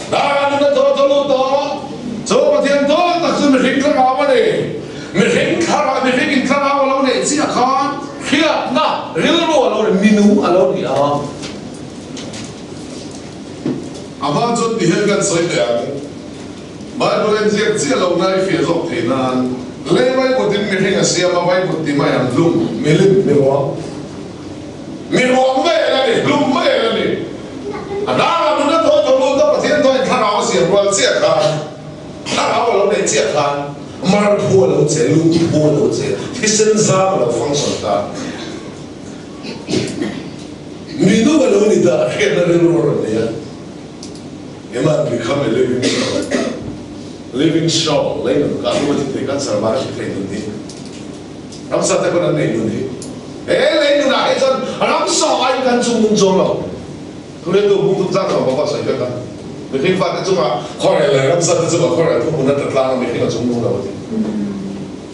Speaker 2: Dara nuna thaw thaw lut tawh chu Pathian thaw tak chu mihring thlarau a ni. Mihring thlarau, mihring in thlarau a lo neih chiah khan hriatna rilru a lo ni, minung a lo ni a.
Speaker 1: A hma chuan ti hian kan sawi teh ang. Bible en ziak chiah lo na i fiah zawk thei nan lei vaivut in mihring a siam a, vaivut ti mai ang hlum, milim, miruang.
Speaker 2: Miruang mai a la ni, hlum mai a la ni. A dangah nuna thawi thaw lut a Pathian thawiin thlarau a siam rual chiah khan, thlarau a lo neih chiah khan mar phu a lo che, lung phu a lo che, thisen zam a lo function ta.
Speaker 1: Minung a lo ni ta, hriatna rilru a rawn nei a. He man become a living soul, living soul, lei nun ka lu a thi thei, cancer vang a thi thei nun hi, ramsa te pawn an nei nun hi,
Speaker 2: he lei nunah hi chuan ramsa aiin kan chung nung chuang lo. Thunetu bung tum chang chuang bawk a sawi vek a, mihring fate chungah khuarel leh ramsa te chungah khuarel thu hmun a tla tlang a, mihring a chung nung lo a ti.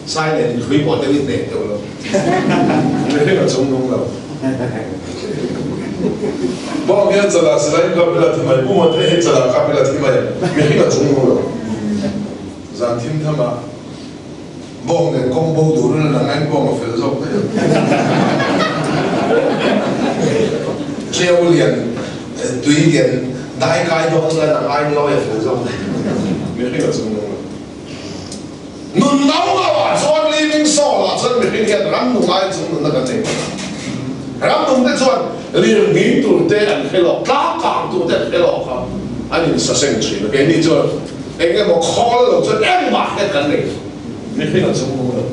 Speaker 2: Sai nen inhrui pawh te ni hneh deuh lo,
Speaker 1: mihring a chung nung lo. Bawng hian chala silai kap ila thi mai, puma te hi chala kap ila thi mai, mihring a chung nung lo. Zan thim tham ah bawng nen kawng bo dur ila nang ain bawng a fel zawk daih ang.
Speaker 2: Ṭiau lian, tui lian, dai kai dawn ila nang ain lawi a fel zawk daih ang.
Speaker 1: Mihring a chung nung lo.
Speaker 2: Nun no no ah chuan living soul ah chuan mihring hian ram nung ai chung nunna kan nei hman a. Ram nung te chuan lirnghing tur te an hre lawk, tlang kang tur te an hre lawk a,
Speaker 1: an insaseng thin a. Keini chuan
Speaker 2: eng emaw khawl lo chuan engmah hian kan nei lo.
Speaker 1: Mihring a chung nung lo.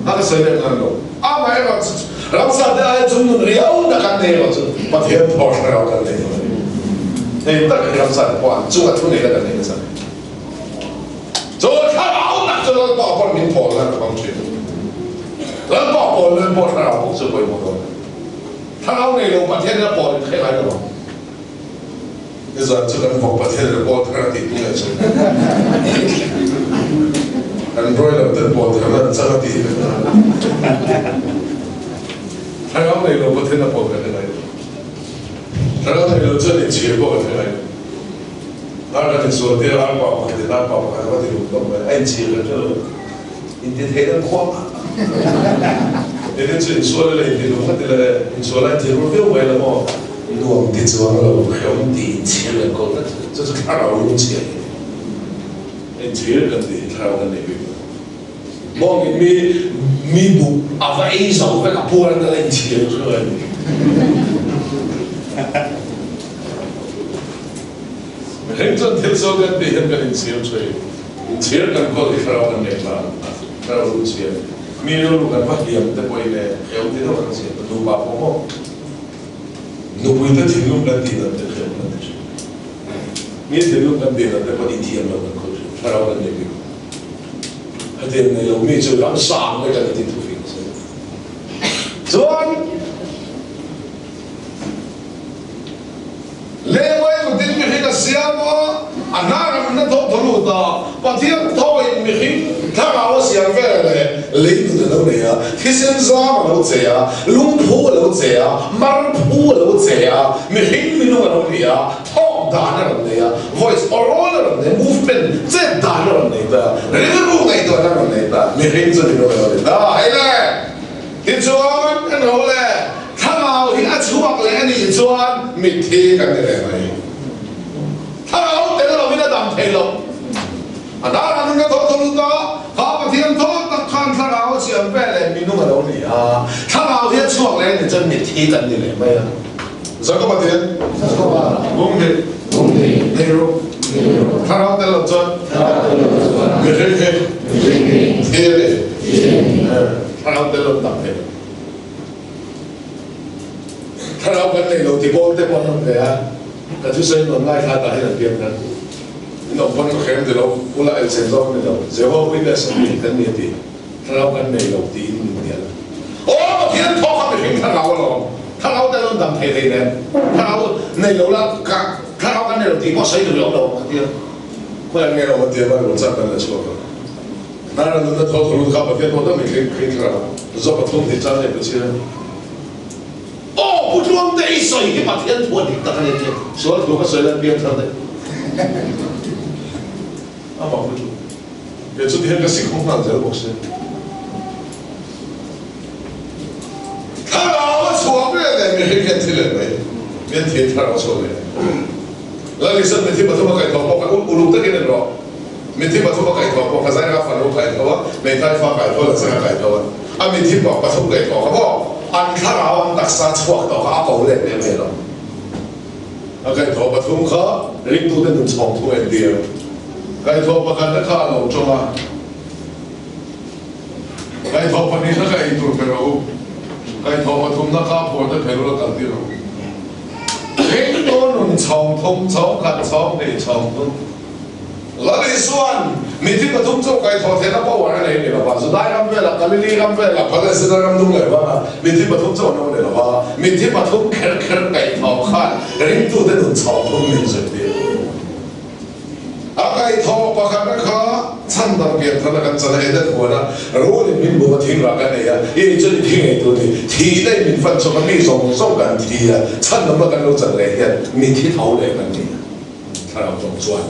Speaker 1: A ka sawi leh ngan lo.
Speaker 2: Amaherawh chu ramsa te aia chung nun riau na kan nei erawh chu
Speaker 1: Pathian thaw thlarau kan nei lo a ni. Hei tak hi ramsa te pawh an chunga thu neihna kan nei nasa.
Speaker 2: Chu thlarau tak chu Lalpa pawn min pawl nan a hmang thin. Lalpa pawl nan pawh thlarau bawk chu pawimawh dawn a ni. Thlarau nei lo Pathian in a pawl in hre ngai lo ang.
Speaker 1: Nizan chu kan vawk Pathian in a pawl thei. ten pawl thar an chang a tih hi ka Thlarau nei lo Pathian a pawl ka hre ngai lo. Thlarau nei lo chuan inchhir pawh ka hre ngai lo. Ar kan insual tir a, ar pa pakhat in ar pa pakhat a va ti lung tawp mai. A inchhir kan hre lo. Inti theih nan khuang a. Tin chu insual ila inti lung a ti le, insual a inchhir rul viau mai la maw? Nuam ti chuang lo, hrehawm ti inchhir kan kawl tlat. Chu chu thlarau lungchhia hi a ni. Inchhir kan tih hi thlarau kan nei bik lo. Mawngin mi mi buk a va ei zo vek a puar an la inchhir chu a ni. Mihring chuan thil zo kan tih hian kan inchhir thin. Inchhir kan kawl hi thlarau kan nei hlan a, thlarau lu chhia ni. Mi rilru kan va hliam te pawhin e, hrehawm ti deuh kan chhia ta nupa pawh maw? Nupui te thinlung kan tih dan te hrehawm kan ti thin. Mi thinlung kan tih dan te pawh inthiam lo kan khawl thin, thlarau kan nei bik lo. Hetiang nei lo mi chu ram sang lek a ni tih thufing a sawi.
Speaker 2: Chuan Levi kutin mihring a siam a, a hnar ang na tho tho lut a, Pathian thawin mihring thlarau a siam vel leh lei nun a lo nei a, thisen zam a lo che a, lungphu a lo che a, marphu a lo che a, mihring minung a lo ni a, Thawk dan a rawn nei a, voice aw rawl a rawn nei, movement, chet dan a rawn nei ta, rilru ngaihtuahna a rawn nei ta, mihring chu ni lo emaw ni ta, hei le! Tichuan, kan ho le, thlarau hi a chhuak leh a nih chuan mitthi kan ni leh mai. Thlarau tel lovin a dam thei lo. A darah nun a thaw thaw lut a, kha Pathian thaw tak khan thlarau a siam ve leh minung a lo ni a, thlarau hi a chhuak leh a nih chuan mitthi kan ni leh mai a.
Speaker 1: Zaka Pathian, Bung hi, Nei ru, Thlarau tel lo chuan, Mihring hi, Thi a ni, Thlarau tel lo dam thei lo. Thlarau kan nei lo ti pawl te pawh an awm ve a, ka thusawi nuam ngaithla tah hian an piang thar. In awm pawn ka khem ti lo, ula elchen zawk a ni lo, Jehovah Witness an ni kan ni a ti. Thlarau kan nei lo tiin min hnial a.
Speaker 2: Aw Pathian thawk kha mihring thlarau alawm, thlarau te rawn dam thei thei nen, thlarau nei lo la ka thlarau kan nei lo tih pawh sawi tur i awm lo ang ka ti a.
Speaker 1: Khawiah nge awm a tia Bible chang kan la chhuak a. Hnara nunna thaw thaw lut kha Pathian pawh dam mihring mihring thlarau zawk pathum hnih chang nei Pathian.
Speaker 2: Aw Pu Tluangte i sawi hi Pathian thu a dik tak a ni tia
Speaker 1: sual thu ka sawi lan piang thar daih. Amah Pu Tluang. Kei chu tihian ka sikhawm nghal zel bawk si.
Speaker 2: Thlarau a chhuak ve leh mihring hian thi leh mai.
Speaker 1: Mian thian thlarau a chhuak leh. Lalisan mithi pathum a kaihthawh pawh kha uluk takin en rawh. Mithi pathum a kaihthawh pawh kha Zaira fanu kaihthawh a, Meithai fa kaihthawh leh Zanga kaihthawh a. A mithi pawh pathum kaihthawh kha maw an thlarau an taksa chhuak tawh kha a ko let leh mai lo. A kaihthawh pathum kha ringtute nun chhawng thu entir. Kaihthawh pakhatna kha a lo tawng a, kaihthawh pahnihna kha ei tur pe rawh u, kaihthawh pathumna kha a phuarte phe rawh la kal tir rawh u.
Speaker 2: Ringtu nun chhawng thum, chhawng khat, chhawng hnih, chhawng thum. Lal Isua'n mithi pathum chu kaihthawh theihna power a nei ni lo va, Judai ram velah, Galili ram velah, Palestina ram dung leh vangah mithi pathum chu an awm ni lo va, mithi pathum kher kher kaihthawh khan ringtute nun chhawng thum min zirtir.
Speaker 1: A kaihthawh pakhatna kha chhandam pian tharna kan chan a, Eden huana rulin min bum a thing rah kan ei a, i ei chuan i thi ngei tur ni, thihna in min fan chawk a, mi zawng zawng kan thi a, chhandamna kan lo chan leh hian mi thi tho leh kan ni a, thlarau tawng chuan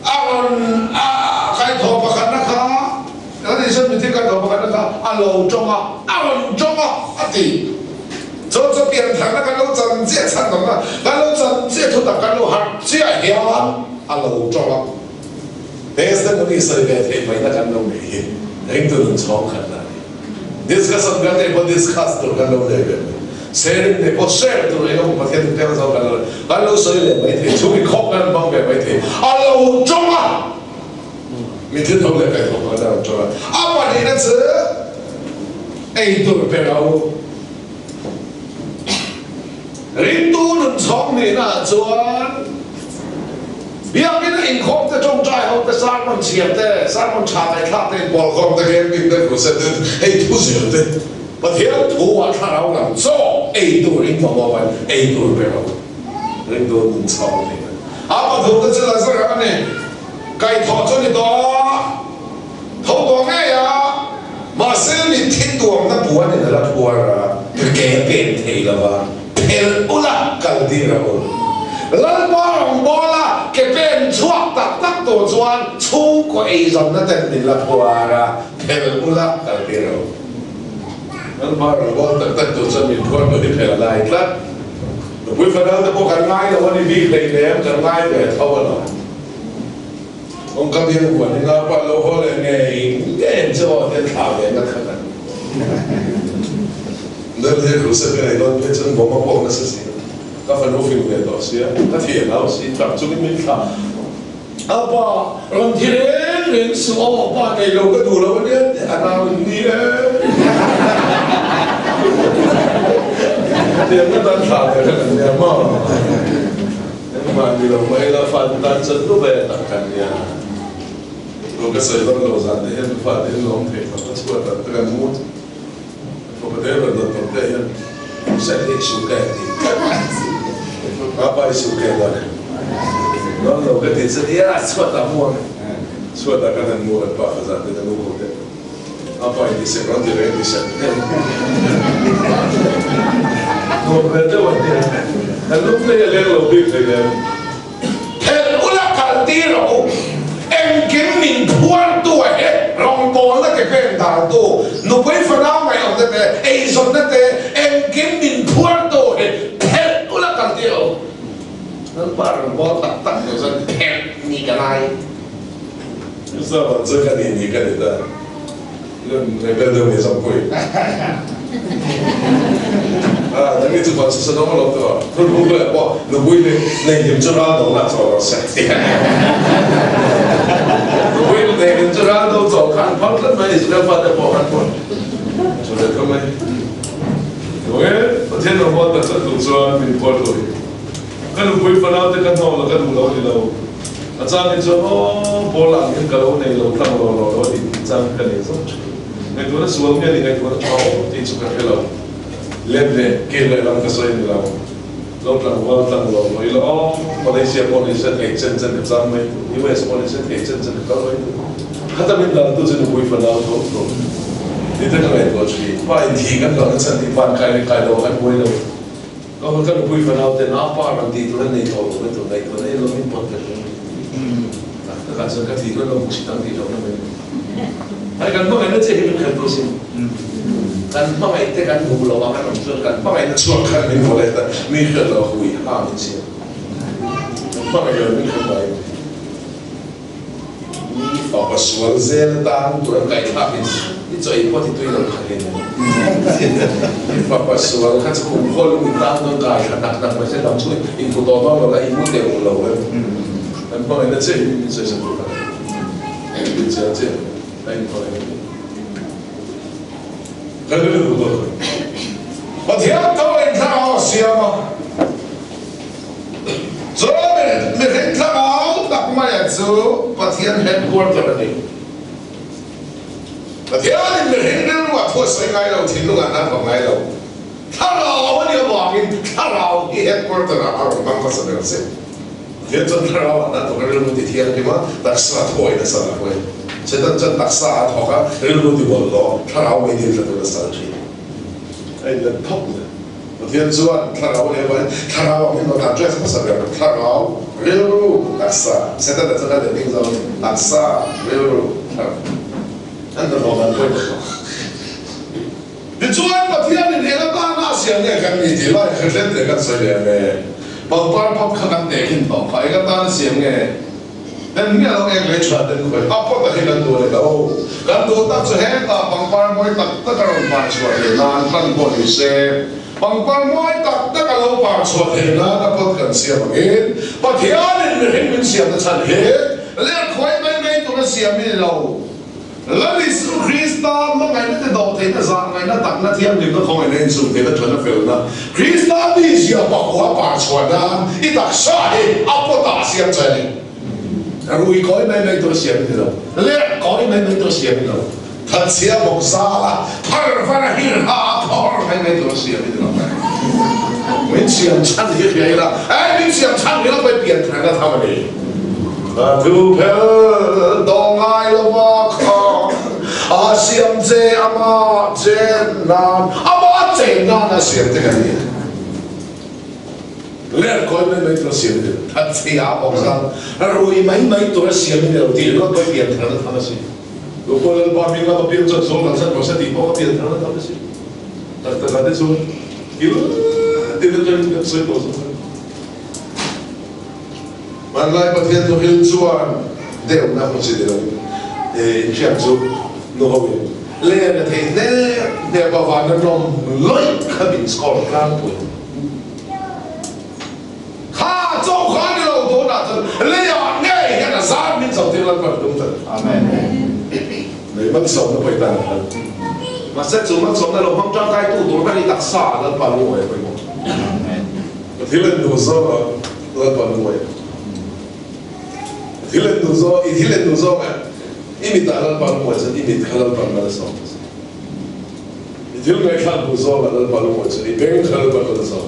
Speaker 2: a rawn a kaihthawh pakhatna kha kan ei chuan mithi kaihthawh pakhatna kha a lo tawng a, a rawn tawng a, a ti. Chu chu piantharna kan lo chan chiah chhandamna kan lo chan chiah thutak kan lo harh chiah hian a lo tawng a.
Speaker 1: Testimony sawi ve theih mai na kan lo nei hi ringtu nun chhawng khat na a ni. Discussion kan neih pawh discuss tur kan lo nei ve mai. Sharing neih pawh share tur eng emaw Pathian in pek zawk kan lo kan lo sawi leh mai thei, chhung inkhawp kan hmang ve mai thei.
Speaker 2: A lo tawng a.
Speaker 1: Mitthi tho leh kaihthawh kha a lo tawng a.
Speaker 2: A pahnihna chu ei tur pe lo. Ringtu nun chhawng nihna ah chuan Biakinn a inkhawm te, tawngtai ho te, sermon chhiar te, sermon tha ngaihthlak te,
Speaker 1: inpawlkhawm te, camping te, crusade te, hei thu zir te,
Speaker 2: Pathian thu ah thlarau lam chaw ei tur in mamawh a, ei tur pe rawh.
Speaker 1: Ringtu nun chhawng nihna.
Speaker 2: A pathum te chu Lazara a ni, kaihthawh chu ni tawh. pen thei lo va, phelh ula kal tir a u. Lalpa rawngbawla ke pen chhuak tak tak tur chuan chhungkaw eizawnna ten min la phuar a, phelh ula kal tir a u. Lalpa rawngbâwl tak tak tur chuan min phuar pawh hi phelh a lai tlat. Nupui fanau te pawh kan ngai lo a ni bik hleinem, kan ngai ve tho a lo. Kawngka biang huan hi naupa lo haw leh ngei ngei ang che aw tian thlah ve ngat kha kan Nel hi crusade ka nei dawn phei chuan bawm a puak nasa si a, ka fanu fing ve tawh sia, ka thian au si, tap chungin min thlah. A pa, rawn thi reng reng suh aw, pa nei lo ka duh lo a nia tih a nau in ni e. Tiang ngat an thlah ve kha kan nia maw? Engmah ni lo mai la fa te tan chuan lu ve tak kan nia. Aw ka sawi dawn lo zan te hian fa te hian lawm thei tawp a chhuat ah te kan mu fapa te rawn dawn tawp te hian set hi su ke ti tlat apa i su ke dawn em dawn lo ka ti chuan ia chhuat ah mu ang chhuat ah kan han mu kan pa fa zan te kan nu ho te apa in ti sek rawn ti reng ti sek nuam ve deuh an nia kan lung te hi a leng lo bik hlei lem.
Speaker 4: Phelh ula kal tir rawh u. Engkim min phuartu a he rawngbawlna ke pen dartu, nupui fanau ngaihawmna te, eizawnna te, engkim min phuartu hi phelh ula kal tir rawh u. Lalpa rawngbâwl tak tak tur chuan phelh ni ka ngai.
Speaker 1: Chuvang chuan ka nih ni ka ni ta. Rebel deuh ni zawk pawhin. Ah, nang hi chu van sa dawng lo tawh. Thun hung leh pawh nupui leh nei hlim chu ral do lah chaw rawh se. Nupui nei hlim chu ral do chaw kha an phal tlat mai Israel fate pawh khan pawh chu leh tho mai. Tunge Pathian lo huat tak tak tur chuan min phuar tur hi. Ka nupui fanau te ka hnawh la ka duh lo ni lo. A chang hi chuan aw pawl ang hian ka lo nei lo tlang lo lo lo tih tih chang hi ka nei zawk thin. Ngaihtuahna sual nge ni ngaihtuahna tha awm tih chu ka hre lo. Let leh kir leh lam ka sawi ni lo. Lo tlangval tlang lo lo ila aw Malaysia pawh ni se theih chen chen ka chang mai tur, US pawh ni se theih chen chen ka kal mai tur. Khata min dang tu chu nupui fanau tho tho ni te ka ngaihtuah thin. Pa inthih kan hlauhna chhan hi van kai leh kai lo ah kan buai lo. Ka hun ka nupui fanau ten a pa rawn tih tur an nei tawh lo mai tur ngaihtuah na ilo min pawt ve hlawm mai. Tak takah chuan ka thih chuan lo hmuhsit ang tih hlauhna mai. Hai kan hmangaihna che hi min khelh tur sin. Kan hmangaih te kan hmuh loh ang an awm chuan kan hmangaihna
Speaker 2: chhuak khan min vaw let a, mi hriat loh hui ha min siam. Kan hmangaih lo min khelh mai. Mi fapa sual zel atan tur an kaihthlak in i chaw ei pawh ti tui lo kha hle mai. Mi fapa sual kha chu kum khaw lung in tan dawn kai kha nak nak mai se dam chu in hmu tawh dawn lo la i mu teh uh lo em. Kan hmangaihna chiah hi min sawi sak tur kha ni. Min chiang chiah a in hmangaihna hi. Kan rilru dawn.
Speaker 4: Pathian tho in thlarau a siam a. Chuan mihring thlarau tak maia chu Pathian headquarter a ni. Pathianin mihring rilruah thu a sawi ngai lo, thinlungah hna thawk ngai lo. Thlarau a nih avangin thlarau hi headquarter-ah a rawn hmang hmasa ber che. Pathian chuan thlarauah hna thawk a rilru ti thianghlim a, taksa thuain a sal a huai. Setan chuan taksa a thawk a, rilru ti bawlhhlawh, thlarau mai dil tla tur a sal thin. A inlet thawk le. Pathian chuan thlarau leh vain thlarau ang in rawn address hmasa ber thlarau, rilru, taksa, Setana chuan a letling zawngin taksa, rilru, thlarau an hnathawh dan pawimawh tawh. Tichuan Pathianin eng atana a siam nge kan ni tih lai hre hret leh kan sawi leh ve. Pangpar pot kha kan tehkhin tawh kha eng atana siam nge? Den miah lo eng lei tha den khawi a pot a hi kan duh a ni lo. Kan duh tak chu hetah pangpar mawi tak tak a rawn par chhuah theih nan hlan pawh ni se, pangpar mawi tak tak a lo par chhuah theih nan a pot kan siam angin Pathianin mihring min siamna chhan hi ler khawi mai mai tur a siam hi ni lo. Lal Isu Krista hmangaihna te dawh theihna zah ngaihna takna thianghlimna khawngaihna insum theihna thatna felna Krista mizia pakua par chhuah nan i taksa hi a pawtah a siam che a ni. Rui kawi mai mai tur a siam i ni lo, lerh kawi mai mai tur a siam i ni lo, thatchhia bawk zala phar var a hir ha a phawr mai mai tur a siam i ni lo. Min siam chhan hi hria ila, eh min siam chhan hi lo pawi pian tharna tham a ni. A thu phel dawh ngai lo va kha
Speaker 2: A siam che ama chen nan, ama chen nan a siam te kan ni. Ler kawi mai mai tur a siam ni lo, thatchhia a bawk zan, rui mai mai tur a siam ni lo tih ringawt pawh i pian tharna tham a si. Tu pawh Lalpa hming lama piang chuan zawl kan zat rawh se tih pawh ka pian tharna tham a si. Tak takah te chuan thil tin atangin kan sawi tawh zawk a ni. Hmanlai Pathian thuhil chuan deuhna hmu chi ni loin inhriat chu nu hoin len a theih hnep hnep a vana nawm lawih kha min score tlangpui. Kha chaw kha ni lo tunah chuan leiah ngei hian a zar min zo tir Lalpa tum ta.
Speaker 4: Amen.
Speaker 1: Lei malsawmna pawh i tan a phal.
Speaker 2: Mahse chu malsawmna lo hmang tangkai tu tur ber hi taksa ah Lalpa lungawi a pawimawh.
Speaker 4: Amen.
Speaker 1: Thil en duh zawk ah Lalpa lungawi a. Thil en duh zawk i thil en duh zawk ah i mit ah Lalpa lungawi chuan i mit kha Lalpa mal a sawm. I thil ngaihthlak duh zawngah Lalpa lungawi chu i beng kha Lalpa mal a sawm.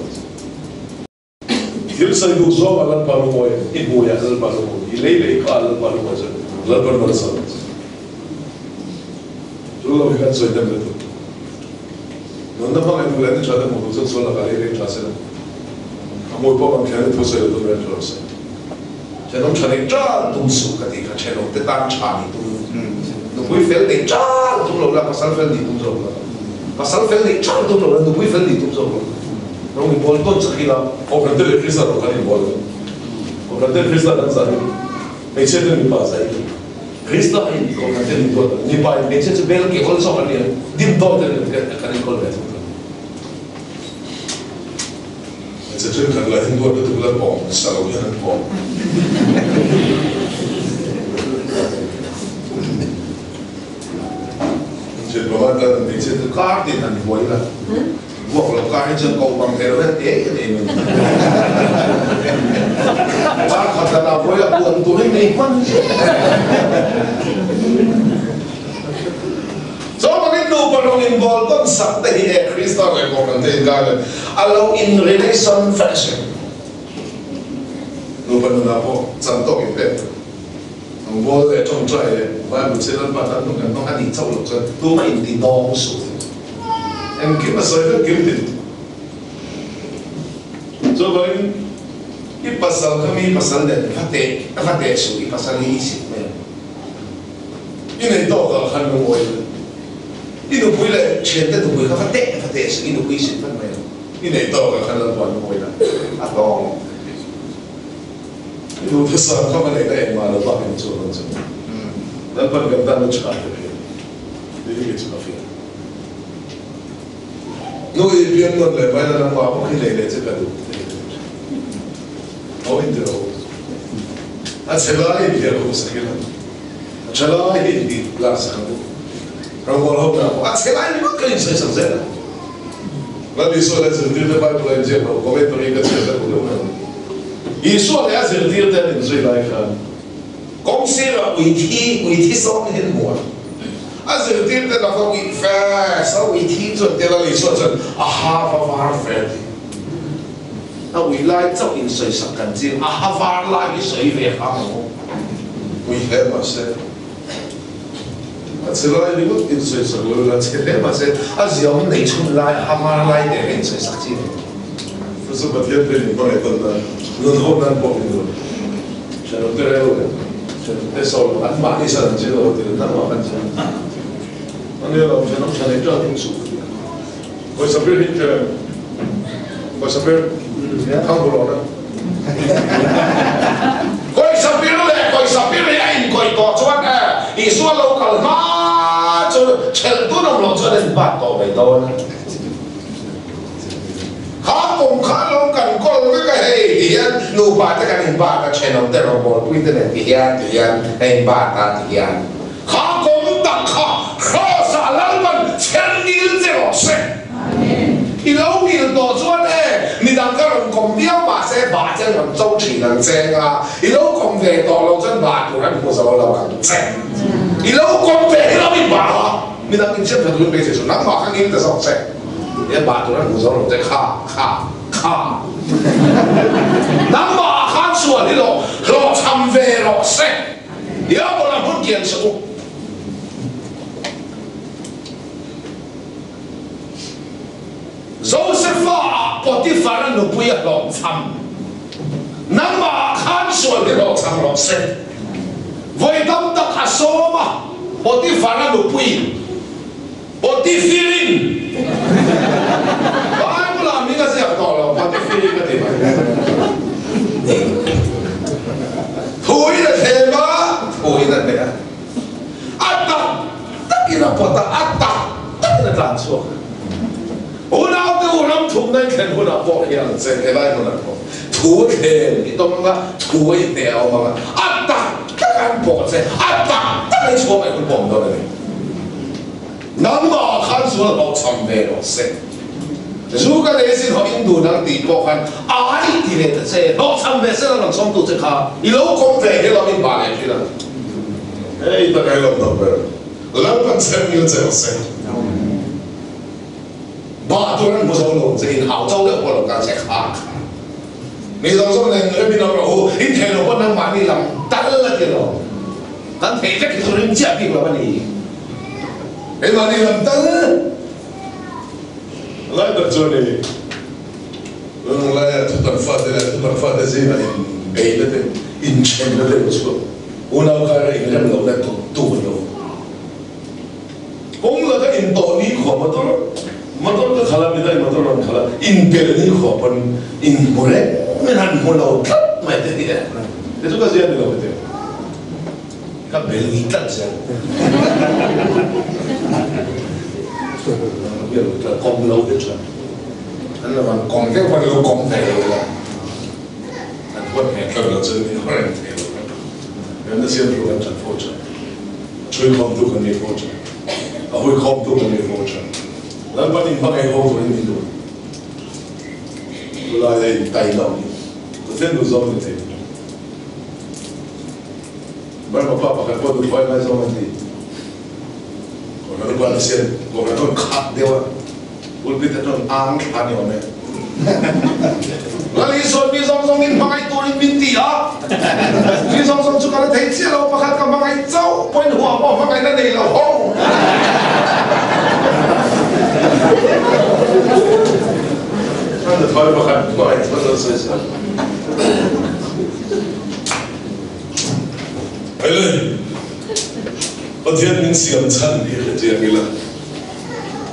Speaker 1: I thil sawi duh zawngah Lalpa lungawi, i hmuiah Lalpa lungawi, i lei lei kha Lalpa lungawi chu Lalpa mal a sawm. Chu lo hi kan sawi dem lutuk. Nunna hmangaih duh leh ni tha te hmuh duh chuan sual lakah lei lei tha se la. A hmui pawh kan thian i thu sawi lo tum reng tha lo se.
Speaker 2: Thenawm tha nei tan tum suh ka tih kha thenawm te tan tha nih tum nupui fel nei tan tum lo la pasal fel nih tum zawk la pasal fel nei tan tum lo la nupui fel nih tum zawk la rawng i bawl tawn chak ila.
Speaker 1: Kohhran te leh Krista rawng kan inbawl lo. Kohhran te Krista kan zah hi hmeichhia te mipa zah hi Krista hi kohhran te min duat a,
Speaker 2: mipa in hmeichhia chu bel ke awl zawk an ni a, dim tawk te kan inkawl ve thung thung.
Speaker 1: Hmeichhe thenkhat lah hian duat lutuk la pawm sa lo hian an pawm. Hmeichhe panga tan hmeichhe chu
Speaker 2: kar tin han buai la, vuak lo kar hi chuan ko bang thei lo hian te en em em. Kar khat dan ah buai la puan tur hi nei hman. Chuvangin nupa rawng inbawl tawn sak te hi e Krista leh Kohhran te inkar leh a lo in relation vek a si.
Speaker 1: Nupa nunah pawh chan tawk in pek ang bawl leh tawngtai leh Bible chhiat Lalpa tan hmun kan hmang a nih chauh loh chuan
Speaker 2: tumah inti dawng suh.
Speaker 1: Engkim a sawi vek kim tin. Chuvangin
Speaker 2: i pasal kha mi pasal nen va teh va teh suh i pasal hi i sit mai ang.
Speaker 1: I nei tawk ah khan lungawi la.
Speaker 2: I nupui leh thiante nupui kha va teh va teh suh, i nupui sin vat mai lo.
Speaker 1: I nei tawk ah khan Lalpa lungawi la.
Speaker 2: A tawng.
Speaker 1: I duhthusam kha va neih na engmah lo bak in chu a rawn chu. Lalpan kan tan a tha te phei. Ti hi kei chu ka feel. Nu i pian nawn leh mai la nangmah bawk hi nei leh che ka duh te hi ka ti thin. Ho in ti lo. A chhe lai in hliah khum sak ila, a tha lai hi in tih lak sak ang u. Ramhual ho hna pawh
Speaker 2: a chhe lai ringawt kha in sawi sak zel a.
Speaker 1: Lal Isua leh zirtirte Bible a inziak lo, commentary ka chhiar ka duh deuh mai.
Speaker 2: Isua leh a zirtirte an inzui lai khan kawng sirah ui thi, ui thi sawm hi an hmu a. A zirtirte laka ui fe sa ui thi chuan te Lal Isua chuan a ha va var fe a ti. A ui lai chauh in sawisak kan ching, a ha var lai hi sawi ve hang ang u.
Speaker 1: Ui hle mah se, a chhe lai ringawt in sawisak lo ila,
Speaker 2: chhe hle mah se, a ziaawm nei chhun lai, a ha var lai te kha in sawisak chi ve.
Speaker 1: Chu chu Pathian pen in hmangaih tawn nan, nun ho nan pawh in duh. Ṭhenawm te reu leh ṭhenawm te sawi lo, an mahni san an zir lo ti lo, nangmah kan zir. Ania lo, ṭhenawm ṭha nei ṭan in suh ka ti a. Pawisa ber hi tlem pawisa ber thang bu lo na.
Speaker 2: Pawisa bir leh pawisa bir hi a inkawih tawh chuan e Isua lo kal hma chu chelh tun awm loh chuan a inbat tawh mai dawn a. Kha kum kha lo kan kawl vek a hei ti hian nupa te kan inbat a thenawm te rawngbawlpui te nen ti hian ti hian a inbat a ti hian. Kha kawng tak kha Kraws-ah Lalpan chher ngil che rawh se. I lo ngil tawh chuan e, midang ka rawn kawm viau mah se bah che an rawn cho thin ang che nga, i lo kawm ve tawh lo chuan bah tur an hmu zo lo ang che. I lo kawm ve hi lo i bah a, midang insiam tha turin beisei suh, nangmah kha ngil ta zawk che, e bah tur an hmu zo lo che, kha, kha, kha. Nangmah ah khan sual hi lo hlawhchham ve rawh se. Diabola hmun kian suh u. Potifar-a nupui a hlawhchham. Nangmah ah khan sual hi hlawhchham rawh se. Vawi tam tak a sawm a, Potifar-a nupuiin, Potifirin, Bible-ah hming a ziak tawh lo, Potifirin a ti mai. Thuin a thlem a, thuin a hneh a. A tak takin a pawt a, a tak takin a tlan chhuak a. Unaute u ram thumna i thlen hunah pawh hian che helai hmunah pawh thu thleng i tawm anga, thu a i hneh a awm anga, a tak tak an pawh che, a tak tak a i chhuak mai hun pawh awm dawn a ni. Nangmah ah khan sual hlawhchham ve rawh se. Zu ka nei sin haw in dun ang tih pawh khan ai ti leh ta che, hlawhchham ve se la rawn chhawmtu che kha i lo kawm ve hi lo in bah leh thin ang.
Speaker 1: Hei tak ai lawm dawk ber. Lalpan chhem ngil che rawh se.
Speaker 2: Bah tur an hmu zo lo che in hau cho deuh pawh lo kal che kha kha. Mi zawng zawng nen rem in awm rawh u, in thei lo pawn nangmahni lam tal a ti lo. Kan theih vek hi chu ring chiah bik lo a ni.
Speaker 1: Keimahni lam tal lai tak chuan i laia thutak fate leh thutak fate zingah in beihna te, inthenna te lo chhuak. Unau kara inrem lohna tu an lo awm. Kawng laka intawh ni khua motor motor ka khalh a, midang motor rawn khalh a, inpelh ni khua pawn inhmu reng in han hmu lo tlat mai te hi e. Te chu ka zia ni lo heti.
Speaker 2: Ka bel ni tlat zel. Ka bel tlat, kawm lo hi chuan an lo han kawm deuh pawn lo kawm ve lo ila an huat hmel tlat lo chuan min haw reng thei lo. Remna siam tur kan chan fo chuan. Chhuikhawmtu kan ni fo thin. A huikhawmtu kan ni fo thin. Lalpan in hmangaih ho turin min duh. Chulai a in tai loh hi Pathian duh zawng ni thei. Burma pa pakhat pawh duh thawi ngai zawng an ti. Kohhran upa ni sian kohhran rawn khak deuh a, pulpit atang ang thla ni awm e.
Speaker 4: Lal Isuan mi zawng zawng in hmangaih turin min ti a, mi zawng zawng chu ka la thei chiah lo, pakhat ka hmangaih chauh pawhin huah pawh hmangaihna nei lo ho.
Speaker 1: An thawi pakhat hmangaih chuan lo sawi sawi. Ele, Pathian min siam chhan hi hre chiang ila.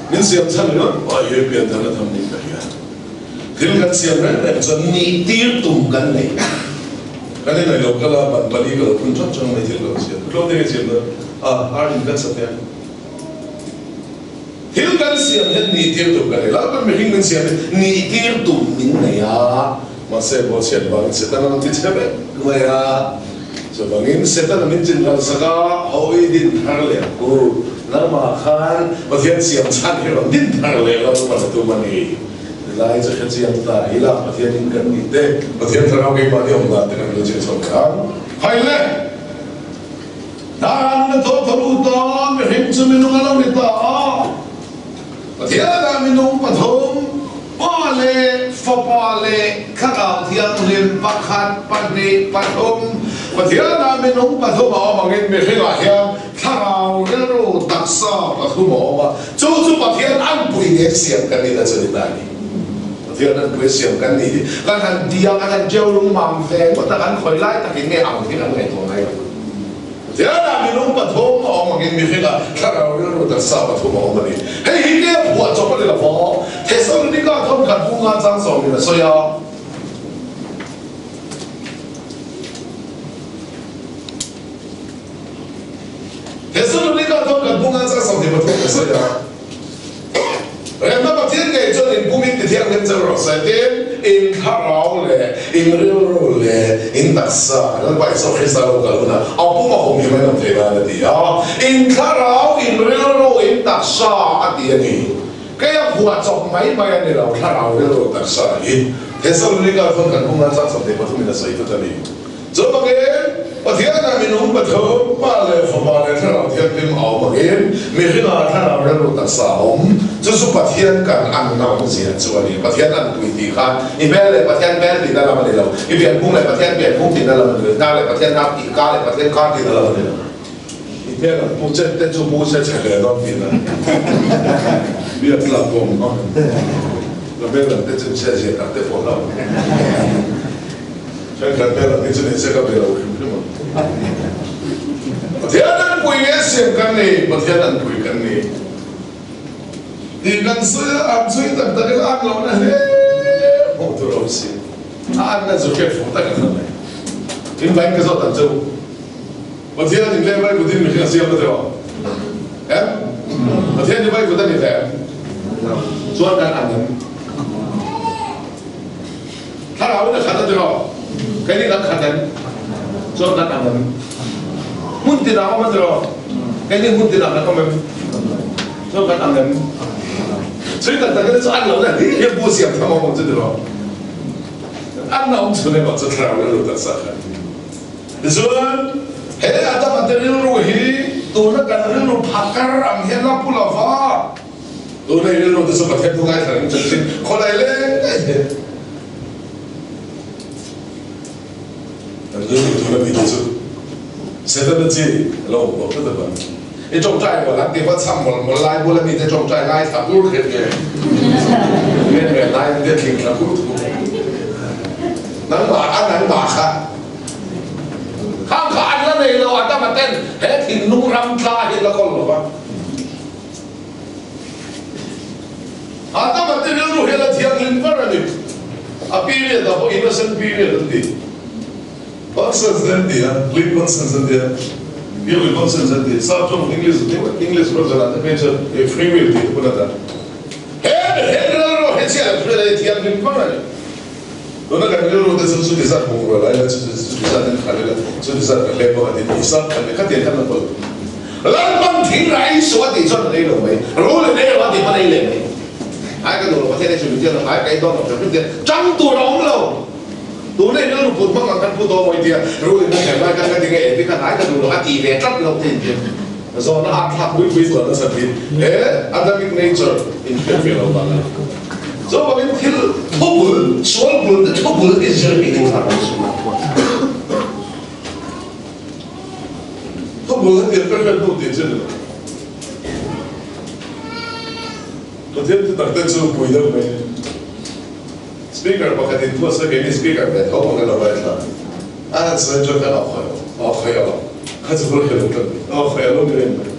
Speaker 1: Min siam chhan ringawt pawh hi pianthar a tham niin ka hria. Thil kan siam reng reng chuan
Speaker 2: nih tir tum kan nei.
Speaker 1: Kan inai lo kal a, ban pali ka lo phun chawt chawt mai thil ka lo siam. Tlawm te ka siam dawn a, ar in kan sa te.
Speaker 2: Thil kan siam hian nih tir tum kan nei. Lalpan mihring min siam hi nih tir tum min nei a.
Speaker 1: Mahse, Bawlchhiat vangin Setana an ti chhe vek mai a. Chuvangin Setana min chin ral sak a, hawi din thar leh ang u. Nangmah khan Pathian siam chhan hi rawn din thar leh lo man a tum a ni. Tilai chu hre chiang ta ila, Pathian in kan nih te, Pathian thlarau keimahni awm dan te kan lo zir chho leh ang.
Speaker 4: Hai le! Dar na thaw thaw lut a, mihring chu minung a lo ni ta a. Pathianah minung pathum, Pa leh Fapa leh Thlarau Thianghlim pakhat, pahnih, pathum. Pathianah minung pathum a awm angin mihringah hian Thlarau, rilru, taksa pathum a awm a. Chu chu Pathian anpui nen siam kan nihna chu ni ta a ni. Pathian anpui siam kan nih hi kan han ti a, kan han ṭeu lungmam ve ngawt a, kan khawi lai takin nge ang hi kan ngaihtuah ngai lo.
Speaker 2: Tiangah minung pathum a awm angin mihringa thlarau rilru taksa pathum a awm a ni. Hei hi nge phuah chawp a ni lo maw? Thesalonika thawnkhat bunga chang sawmin a sawi a. Thesalonika thawnkhat bunga chang 23 a sawi a. Remna Pathian ngei chuan in pumin ti thianghlim che rawh se tin in thlarau leh in rilru leh in taksa Lalpa Isua Krista lo kal hunah a pum a hum hi mai awm thei nan a ti a. In thlarau, in rilru, in taksa a ti a ni. Kei a phuah chawp mai mai a ni lo, thlarau, rilru, taksa hi Thesalonika thawnkhat bunga chang 23 in a sawi tlat a ni.
Speaker 4: Chuvangin, Pathianah minung pathum, Pa leh Fapa leh Thlarau Thianghlim a awm angin, mihringah Thlarau rilru taksa a awm. Chu chu Pathian kan an awmzia chu a ni. Pathian an pui tih khan i hmel leh Pathian hmel tihna lam a ni lo, i pianphung leh Pathian pianphung tihna lam a ni lo, i hnar leh Pathian hnar tih, ka leh Pathian kar tihna lam a ni lo.
Speaker 1: I hmel an pu chet te chu pu se che hle dawn tihna biak tlak pawh awm hmak.
Speaker 4: Ka hmel ang te chu ni se zia tak te pawh hlauh ang. Thenkhat hmel ang hi chu ni se ka be lo hrim hrim ang. Pathian an pui nge siam kan ni, Pathian an pui kan ni tih kan sawi a, an sawi tak tak in an lohna hle hmuh tur a awm si. A anna chu hriat fuh tak a khat mai. Tin vain ka zawt ang che u. Pathian in leh vai kutin mihring a siam ta tiraw? Em? Pathian hi vai kut a ni hle em? Chuan kan ang em? Thlarau in a khat a tiraw? Keini kan khat em? Chuan kan ang em? Hmun tinah awm a tiraw? Keini hmun tinah kan awm em? Chuan kan ang em? Chui tak takin chu an lohna hlir hian bu siam tham awm ang chu tiraw? An awm chhun emaw chu thlarau in a lut taksa kha. Tichuan, he Adama te rilru hi tuna kan rilru phakar ang hian la pu lo va. Tuna i rilru te chu Pathian thu ngaithla reng chanchin khawlai leng daih hi. Kan rilru tuna mi te chu Setana chi a lo awm tawh tlat a ban. I tawngtai mawl an ti va cham mawl mawl lai bula mite tawngtai ngaithla kur kher nge nge nge lai an tia thling thla kur thu nangmah a nangmah kha khang kha an la nei lo a dama ten he thinlung ram tla hi la kawl lo va a dama te rilru hi la thianghlim var a ni a period a pawh innocent period an ti. Conscience an ti a, clean conscience an ti a, pure conscience an ti a, sap tawng English English version ah te phei chuan e free will tih te pawn a dah. He he rilru hi chiah an hriat a ni, thianghlim hmang a ni. Tuna kan rilru te chu chuti zat hmuh rual ai la, chuti chuti zat in khalh ila, chuti zat ka hlep ang a ti tih sap khalh leh khatiang khan a pawlh. Lalpan thing rai suh a tih chuan an ei lo mai, rul in ei lo a tih pawn a ei leh mai. Ai ka duh lo Pathian ei chu min tiang lo, ai ka ei dawn lo hrim hrim tia chang tur a awm lo. Tuna in rilru put hmang ang kan pu dawn mawi tia rul in a kher lai khan ka ti nge eng khan ai ka duh lo a ti ve tlat lo te in tia zawhna a thlak pui pui zual nasa thin he Adamic nature in hriat ve lo vang a ni. Chuvangin thil thu bul, sual bul te thu bul i zir hi i thar ang chu. Thu bul a tir ka hriat hnu tih chu ni lo. Pathian thu tak te chu pui deuh mai a ni. Speaker pakhat in thuasa keini speaker ve tho ang elo ngaithla a han sawi chuan kan awk hawi awk hawi lo kha chu hur helo tlat ni awk hawi alo ni reng mai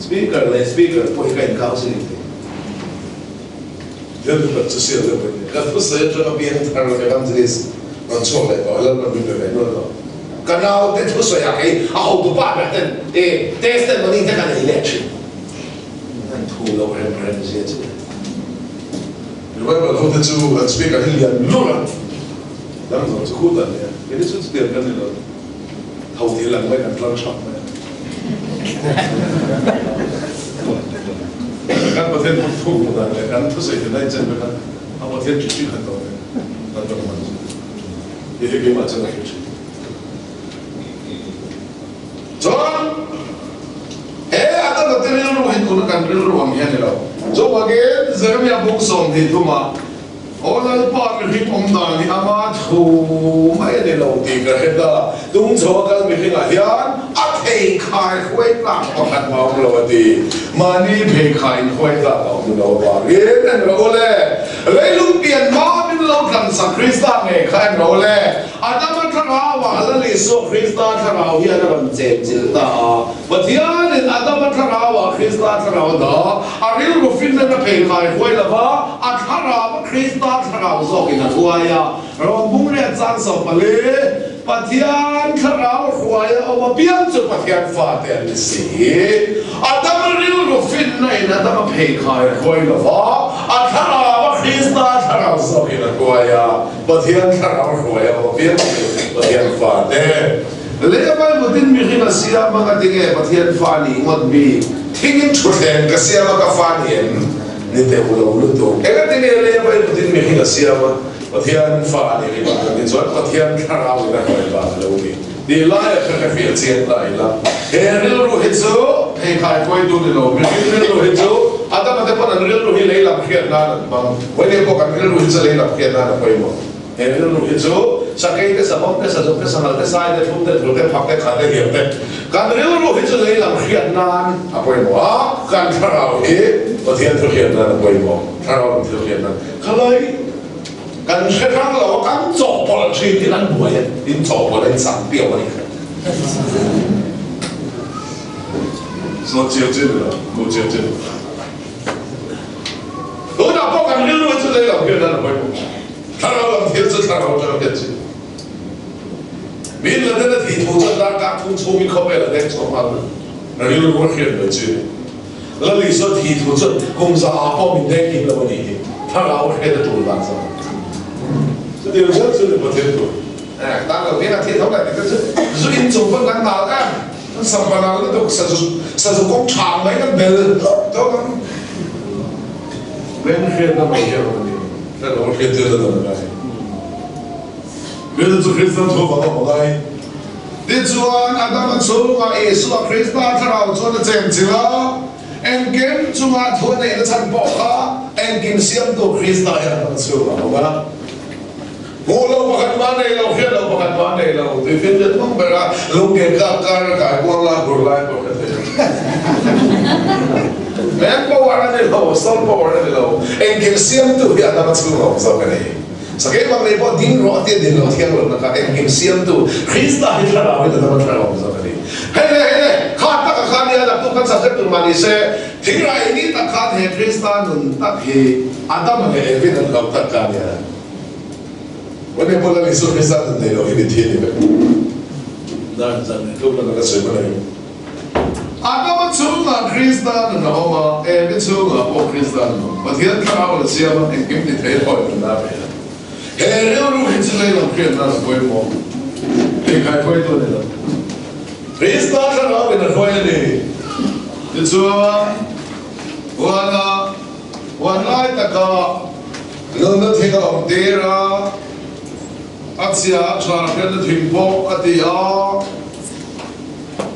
Speaker 4: Speaker leh speaker pawh hi ka in counseling thei thil thu tak chu siam deuh mai ni ka thusawi atanga piang thar evangelist rawn chhuak leh tawh Lalpan min pe ve nual tawh ka naute thusawi ah kei a hotu pa ber ten e testimony te ka nei leh thin an thu lo rem rem zia chu. Revival ho te chu an speaker hi lian lur a, dang zawng chu khut an ni a, keini chu chutiang kan ni lo, tho thil ang mai kan tlang thap mai a. Kan Pathian hmun thuk hmu dan leh kan thusawi thil a inchen vek a, a Pathian chi chi khan tawh mai kan tawng hman chu tih hi keimah chuan a hre thin. Chuan he Adama te rilru hi tuna kan rilru ang hi a ni lo. Chuvangin Jeremia buk 23 ah, Aw Lalpa mihring awm dan hi ama thu mai a ni lo tih ka hre ta. Tung chho a kal mihringah hian a pheikhai huai tlak pakhat mah awm lo a ti. Mahni pheikhai in huai tlak a awm lo avangin en rawh u le. Leilung pian hma min lo tlansak Krista ngei kha en rawh u le. Adama thlarauah Lal Isua Krista thlarau hian a rawn chenchilh ta a. Pathianin Adama thlarauah Krista thlarau a dah. A rilru finna na pheikhai huai lova, a thlarau a Krista thlarau zawkin a hruai a. Rawng bung riat chang 14, Pathian thlarau hruai a awm apiang chu Pathian fate an ni si. Adama rilru finna in Adama pheikhai a hruai lova, a thlarau a Krista thlarau zawkin a hruai a. Pathian thlarau hruai a awm apiang chu Pathian fate. Leh Baibutin mihring a siam a ka ti nge Pathian fa nih ngawt mi thingin thutthleng ka siam a ka fa ni em ni teuh lo lutuk. Eng a ti nge leh Baibutin mihring a siam a Pathian fa nih ringawt ka ti chuan Pathian thlarau in a hruai vang a lo ni tih lai a kha ka fiah chiang ta ila. He rilru hi chu pheikhai kawih tu ni lo mihring rilru hi chu a dama te pawn an rilru hi lei lam hriat nan an hmang. Vawiin pawh kan rilru hi chu lei lam hriat nan a pawimawh. He rilru hi chu sakei te, savawm te, sazuk te, sanghal te, sai te, thlum te, thur te, phak te, kha te, hliam te. Kan rilru hi chu lei lam hriat nan a pawimawh a, kan thlarau hi Pathian thu hriat nan a pawimawh, thlarau lam thil hriat nan. Khalai kan hre hrang lo a, kan chawhpawlh thin tih an buai a, in chawhpawlh a in chak piau a ni kha.
Speaker 1: Zawt chiang che ni lo, hmuh chiang che ni lo.
Speaker 4: Tunah pawh kan rilru hi chu lei lam hriat nan a pawimawh. Thlarau lam thil chu thlarau atanga hriat chi. Min la den a thih thu chuan darkar thum chhungin khawvel a deng chhuak nghal mai. Rilru a hriat mai chi a ni. Lal Isua thih thu chuan kum za ah pawh min deng kim lo a nih hi. Thlarau a hriat a tul dan zawk.
Speaker 1: Chutiang zel chu ni Pathian tur.
Speaker 4: Tan lo hian a thih tho lai tih te chu zu in chung pawn kan nal em. Kan sam pa nal lutuk sazu sazu kawng tha mai kan bel tawk ang.
Speaker 1: Beng hriatna mai hian a ni. Thlarau a hriat tir na dan a ngai. Krista chu Kristan thu vang a hmu ngai.
Speaker 2: Tichuan, Adama chhungah Isua Krista thlarau chuan a chengchilh a, engkim chunga thu a neihna chhan pawh kha engkim siamtu Krista hian Adama chhungah a awm a.
Speaker 4: Hmuh loh pakhat mah nei lo, hriat loh pakhat mah nei lo, tui finfiah tum ber a, lungke kak kar a kai kual lai hur lai pawh hre thei lo.
Speaker 2: Man power a ni lo, soul power a ni lo, engkim siamtu hi Adama chhungah a awm zawk a ni.
Speaker 4: Sakei bang nei pawh ding rawh tia din loh thiang lohna kha engkim siamtu Krista hi thlarau in a dam a thlarau awm zawk a ni.
Speaker 2: Hei le hei le, kha taka khan nia laktu kan subject tur mah ni se, thingrai ni tak khan he Krista nun tak hi Adam leh Evin an hlauh tak ka nia.
Speaker 1: Wan e pawh Lal Isua Krista nun nei lo hi mitthi a ni vek. Dar zan leh tluk laka ka sawi hman ang.
Speaker 2: Adama chhungah Krista nun a awm a, Evi chhungah pawh Krista nun a awm. Pathian thlarau la siam a, engkim ti thei hawi nun a pe a. He rilru hi chu lei lam hriat nan a pawimawh.
Speaker 4: Engkai hruaitu a ni lo. Krista thlarau in a hruai a ni.
Speaker 2: Tichuan, huana huan lai takah nunna thing a awm tir a, a chhia a tha hriatna thing pawh a ti a.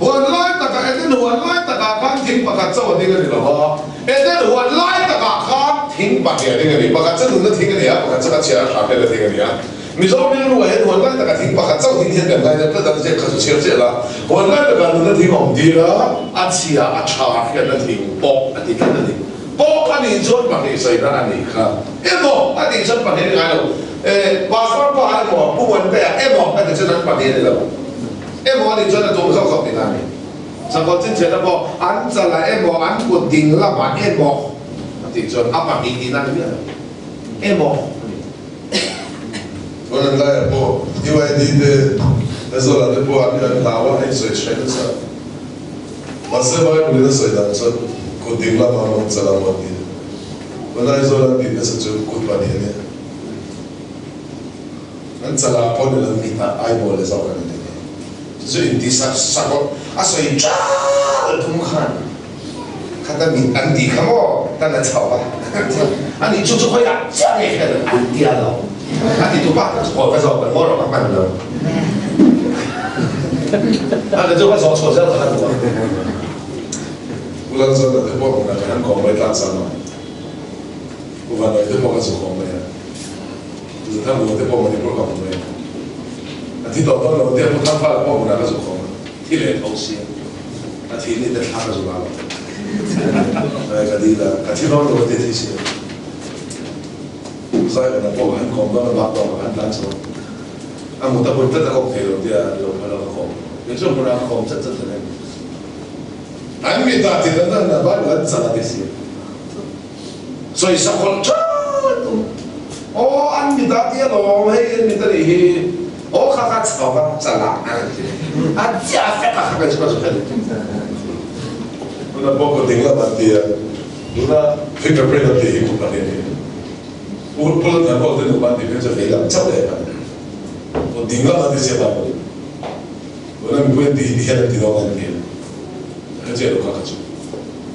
Speaker 2: Huan lai takah Eden huan lai takah khan thing pakhat chauh a ding a ni lo a, Eden huan lai takah khan thing pahnih a ding a ni. Pakhat chu nunna thing a ni a, pakhat chu a chhia a hram hmel a thing a ni a. Mizo rilruah hian huan lai takah thing pakhat chauh ding hian kan ngai deuh tlat a, ziak kha chu chhiar chiah la. Huan lai takah nunna thing a awm tir a, a chhia a tha hriatna thing pawh a ti tlat a ni.
Speaker 4: Pawh a nih chuan pahnih sawina a nih kha. Emaw a tih chuan pahnih a ni ngai lo. Pastor pa emaw, Pu Muantea emaw a tih chuan an pahnih a ni lo. Emaw a nih chuan a tum zawk zawk tih a ni.
Speaker 2: Sakawt chinchhiatna pawh an chala emaw an kut ding lamah emaw a tih chuan a pahnih tihna a ni miah lo. Emaw a ni.
Speaker 1: Chuan an laiah pawh UID te Aizawl-ah te pawh an an hlau a, hei sawi hre nasa. Mahse Bible in a sawi dan chuan kut ding lamah emaw chala emaw a ti a. Chuan Aizawl an tih nasa chu kut pahnih a nia.
Speaker 4: An chalah pawh ni lo mitah eyeball le zawk an ni thei. Chu chu inti sak sak awh a sawi ṭal thung khan khata mit an tih kha maw tan a chho a a nih chu chu khawiah chiah nge hian an tia lo a ti tu pa kha chu haw ka zawh kan haw rawh ka hman lo a ti chu ka zawh chhuah zel kha ka duh a.
Speaker 1: Pu Lalzawna te pawh hmunah khan an kawm mai tlang sang a, Pu Vanlai te pawh ka zu kawm mai a. Zuthan bu te pawh Manipur ka hmu mai a, a thi tawh dawn lo tia Pu Thangfala pawh hmunah ka zu khawm a, thi leh tho sia, a thi ni te thla ka zu la lo. Ai ka dil a, ka thi dawn lo a tia thi sia. Zaiona pawh ka han kawm dawn a, bak tawh ka han tlan chho a, a mut a hun tlat a kawm thei lo tia lo phal a ka kawm. Kei chuan hmunah ka kawm chat chat ta reng.
Speaker 4: An mitah ti dan dan a Bible an chal a ti sia. Sawisa khawlh ṭhat tum. Aw an mit ah ti alawm hei an mit a nih hi. Aw kha kha chho va chal ah an ti. A chiah fek a kha kan chhun a chu.
Speaker 1: Tuna pawh ka ding lam an ti a, tuna fingerprint an tih hi kut pahnih a ni. Pu Lalthan pawh te nupa an tih phei chu vei lam chauh leh a ni. Kut ding lam an ti chiah Bible in. Tuna mipui an tih hi ti hian an ti dawn an ti a. Ka hre chiah lo kha kha chu.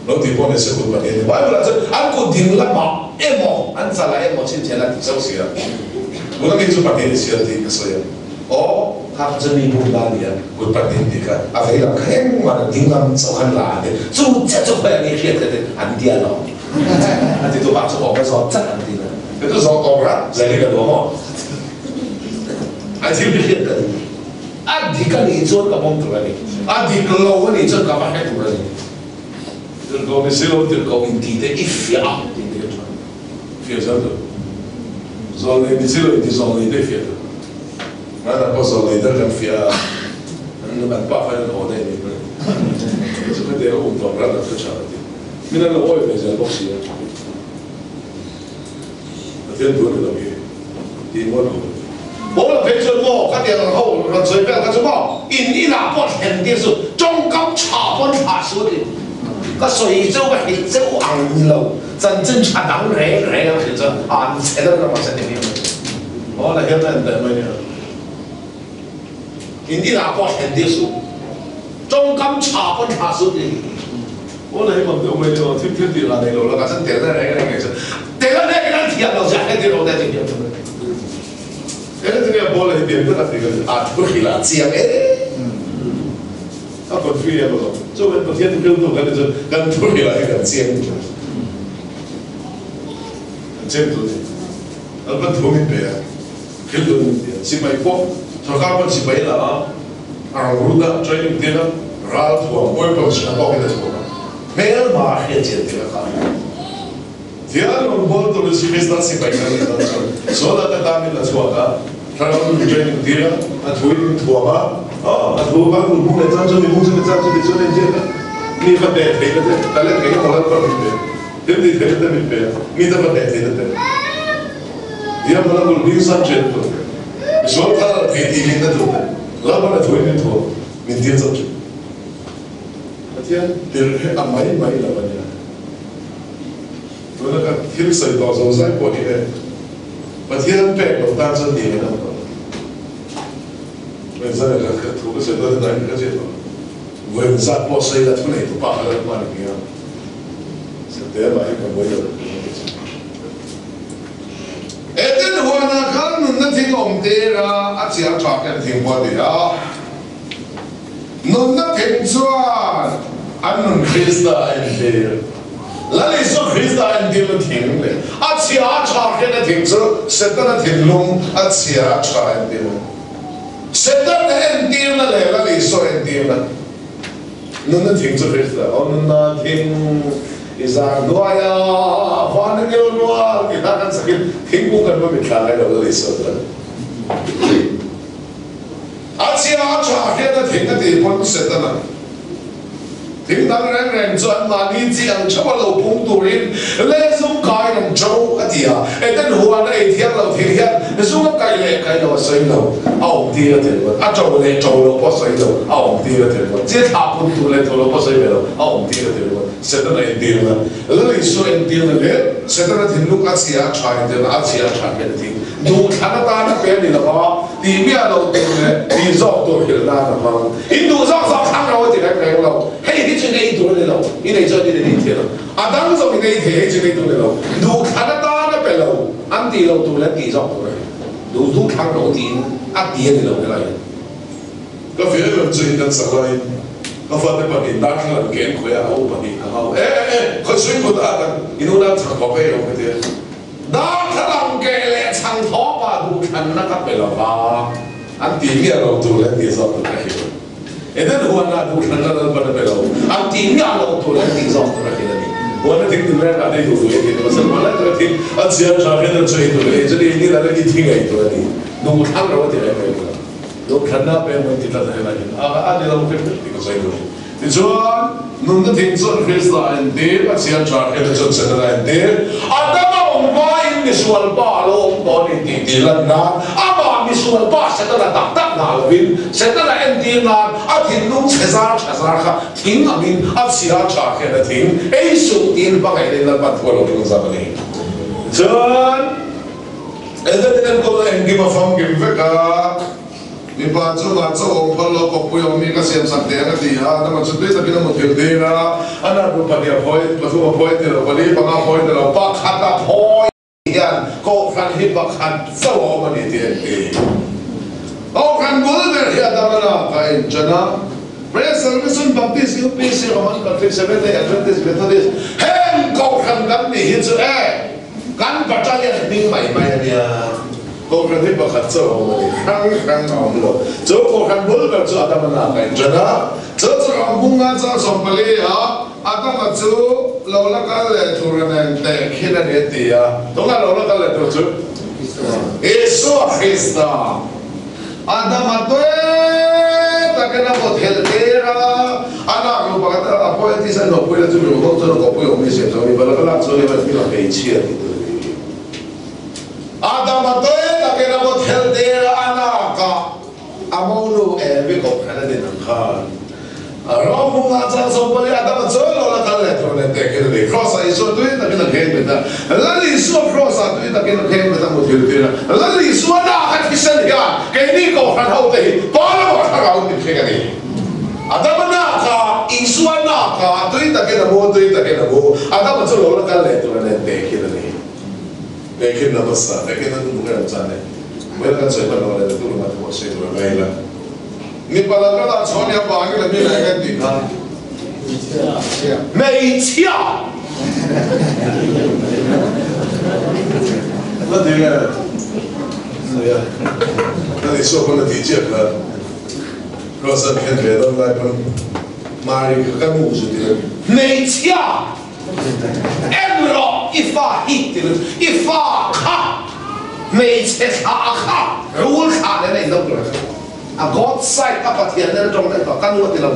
Speaker 4: Lo tih pawh ni se kut pahnih a ni. Bible ah chuan an kut ding lamah emaw an chalah emaw chhinchhiah la ti chauh si a.
Speaker 1: Tuna mi chu pahnih ni si a tih ka sawi a.
Speaker 4: Aw, kha kha chu mi bum la nia, kut pahnih tih kha a vei lam kha engmah lo ding lam chauh khan la a ti. Chu chiah chu khawiah nge hriat kha ti an tia lo. A ti tu pa chu awm a zawt chat an ti na.
Speaker 2: Kei chu zawt awm rat zai hi ka duh maw?
Speaker 4: A thil hi hriat ka duh. A dik a nih chuan ka pawm tur a ni. A dik lo a nih chuan ka va hre tur a ni. Tirhkoh ni si lo tirhkoh inti te i fiah a tih te a tha. Fiah zel tur. Zawlnei ni si lo inti zawlnei te i fiah tur. Ngaidam pawh zawlnei der kan fiah a, an an pa khan an aw daih a ni mai. Kei chu khatiang a um tawp ran a thu tha ka ti. Min an lo awi ve zel bawk si a. Pathian thu a ni lo hi tih mual lo.
Speaker 2: Paula phei chuan maw khatiang ang ho rawn sawi vel kha chu maw in inah pawh thlen tir chu tawngkam tha pawn thla su a ti. Ka sawi cheu ka hrilh cheu ang ni lo chanchin tha dang reng reng ang hrilh chuan an chhe deuh lamah chuan ti miah mai.
Speaker 4: Paula hian a en teh mai nia.
Speaker 2: In inah pawh thlen tir su tawngkam tha pawn thla su a ti.
Speaker 4: Paula hi mak deuh mai nia thil thil tih lah nei lo lakah chuan telna reng reng nei chuan
Speaker 2: telna reng reng an thiam lo zia hre tir lo te a ti miah mai.
Speaker 4: Engtin nge ball hi pian tak a ti ka ti.
Speaker 2: A thu hrilh a chiang e.
Speaker 4: A confi em alawm. Chuan Pathian thu hriltu kan ni chuan kan thu hrilh ah hi kan chiang tur. Kan chiang tur ni. Lalpan thu min pe a, hrilh tur min ti a. Sipai pawh sorkar pawn sipai la a, a ro rut a, training tir a, ral thuam, weapons tha tawkin a thuam a.
Speaker 2: Hmelma a hriat chian tir a kha.
Speaker 4: Thian rawn bual tur chu Krista sipai kan nih dan chuan sual ata tan min la chhuak a, thlarau nun train min tir a, a thu in min thuam a, aw a thu kan kut bung leh chan chu mi bung chu mi chan chu ti chuan a inziak a, mi va hneh theihna te, talent eng emaw lalpa min pe, thil tih theihna te min pe a, mi te va hneh theihna te, diabola bul bing san ṭhian tur te, misual thar thei tih hlimna tur te, lalpan a thu in min thuam, min tir chauh ṭhin. Pathian tirh hi a mai mai lo a nia. Tuna kan thil sawi tawh zo zai pawh hi e, Pathian pek loh tan chuan nih an awm tawh lo. Vawiin zat ka thu ka sawi dawn hnai ka ziah tawh. Vawiin zat pawh sawi la thu nei tu pa kha Lalpa ni hming a, Sate mah hi ka buai lo tih ka chu.
Speaker 2: Eden huanah khan nunna thing awm tir a, a chiang tha ken thing pawh a ti a. Nunna thing chuan an nun Krista a entir. Lal Isua Krista a entir na thing leh a chhia a tha hriatna thing chu Setana thinlung a chhia a tha entir a ni. Setana entirna leh Lal Isua entirna nunna thing chu Krista aw nunna thing i zar hnuaia van a ngel rual tih hla kan sakin thingkung kan va mitthla ngai lo Lal Isua chuan. A chhia a tha hian a thing a tih pawn Setana thing dang reng reng chu an mahni chi ang theuh a lo pung turin le zung kaiin an to a ti a, Eden huan a ei thiang lo thing hian zung a kai leh kai lo a sawi lo, a awm tir a ti ringawt, a to leh to lo pawh a sawi lo, a awm tir a ti ringawt, chi thlah pun tur leh tur lo pawh a sawi ve lo, a awm tir a ti ringawt, Setana entirna, Lal Isua entirna leh Setana thinlung a chhia a tha entirna, a chhia a tha hian a thing. Duhthlan atana pe a ni lo a, tih miah lo tur leh tih zawk tur hrilh nan a hmang. In duh zawk zawk thlang lo a ti reng reng lo. Hei hi chu in ei tur a ni lo, in ei chuan in ei thei lo. A dang zawk in ei thei, hei chu in ei tur a ni lo. Duhthlan atana pe lo, an tih lo tur leh an tih zawk tur a ni. Duh duh thlang lo tiin a ti a ni lo helai hi.
Speaker 4: Ka ve em chu in kan sak laiin ka fate pahnih darthlalang an ken khawih a, a u pahnih ka hau e e e, khawi sui kut ah kan in unau chhang thawk ei lo ka ti a.
Speaker 2: Darthlalang ke leh chhang thawpa duhthlanna ka pe lo va,
Speaker 4: an ti miah lo tur leh an tih zawk tur ka hrilh a. Eden huanah duhthlanna Lalpan a pe lo,
Speaker 2: an ti miah lo tur leh an tih zawk tur a hrilh a ni.
Speaker 4: Huana thing tin reng ah te duh duh ei thei mahse huan lai taka thing a chhiar tha hian an chu ei tur leh ei chu ni ni la leh i thing ei tur a ni.
Speaker 2: Duhthlang lo a ti reng reng lo.
Speaker 4: Duhthlanna pe emaw in ti tlat a helai hian a a ni lo hrim hrim tih ka sawi duh. Tichuan, nunna thing chuan Krista a entir, a chhiar tha hriatna chuan Setana a entir.
Speaker 2: Adama awm hmain misual pa a lo awm tawh a ni tih tih lan nan, amah misual pa Setana tak tak hna lovin, Setana entir nan a thinlung chhe zar tha zar kha thing angin a chhiar tha hriatna thing ei suh tiin hmangaihna in Lalpan thu a lo ṭung zam a ni.
Speaker 4: Chuan, Eden enkawl a engkim a famkim vek a. Mipa chu van chaw awm phal lo kawppui awm mi ka siam sak teh ang a ti a, Adama chu tui takin a mu thil ding a, a natru pahnih a phawi, pathum a phawi ti lo, pali panga a phawi ti lo,
Speaker 2: pakhat a phawi hian Kohhran hi pakhat chauh a awm a ni tih an ti. Kohhran bul ber hi Adama lak a inṭan a, Prayer Service in Baptist, UPC, Roman Catholic, Seventh Day Adventist, Methodist, heng Kohhran kan nih hi chu e kan battalion hming mai mai a nia.
Speaker 4: Kohhran hi pakhat chauh a awm a ni, hrang hrang a awm lo. Chu kohhran bul ber chu Adama lak a inṭan a,
Speaker 2: chu chu ram bunga chang 14 ah.
Speaker 4: Adama chu lo la kal leh tur a nen tehkhin a ni a ti a. Tunga lo la kal leh tur chu? Isua Krista. Adama tui takin a vaw thelh tir a, a lak loh pakhat a a pawh entis a hnawhpui la chu mi ruhawk chuan a kawpui awm ni siam chuan mipa laka lak chuan emaw thil a hmeichhia tih tur a ni. Adama tui takin a vaw thelh tir a, a lak a. A monu Evi kawp khan a din ang khan a rawng hung ah chang sawm pali a dam a chawi lo la kal leh tur nen teh khin a ni. Kraws ah Isua tui takin a kheng bet a, Lal Isua kraws ah tui takin a kheng bet a muthil tir a, Lal Isua nak a thisen hian keini kohhran ho te hi pa lamah thlarau min thleng a ni. A dam a nak a, Isua nak a tui takin a mu, tui takin a mu, a dam a chu lo la kal leh tur nen teh khin a ni. Teh khin a hmasa, teh khin a nu nge ram chan e. Mel kan sawi hman lo le tu lama thu a sawi tur a ngai la. Mipa la kal ah chhawn i avangin a mi la eng an tih kha? Hmeichhia! La ti nge? Nia, ka ni suak pawn a tih chiah kha. Cross an khen ve dawn lai pawn Mari kha ka nu zu ti lo. Hmeichhia! En rawh i fa hi ti lo. I fa kha hmeichhe thlah kha rul thlah nen a inlo tur a kha. A God side a Pathian nen a tawng daih tawh ka nu a ti lo.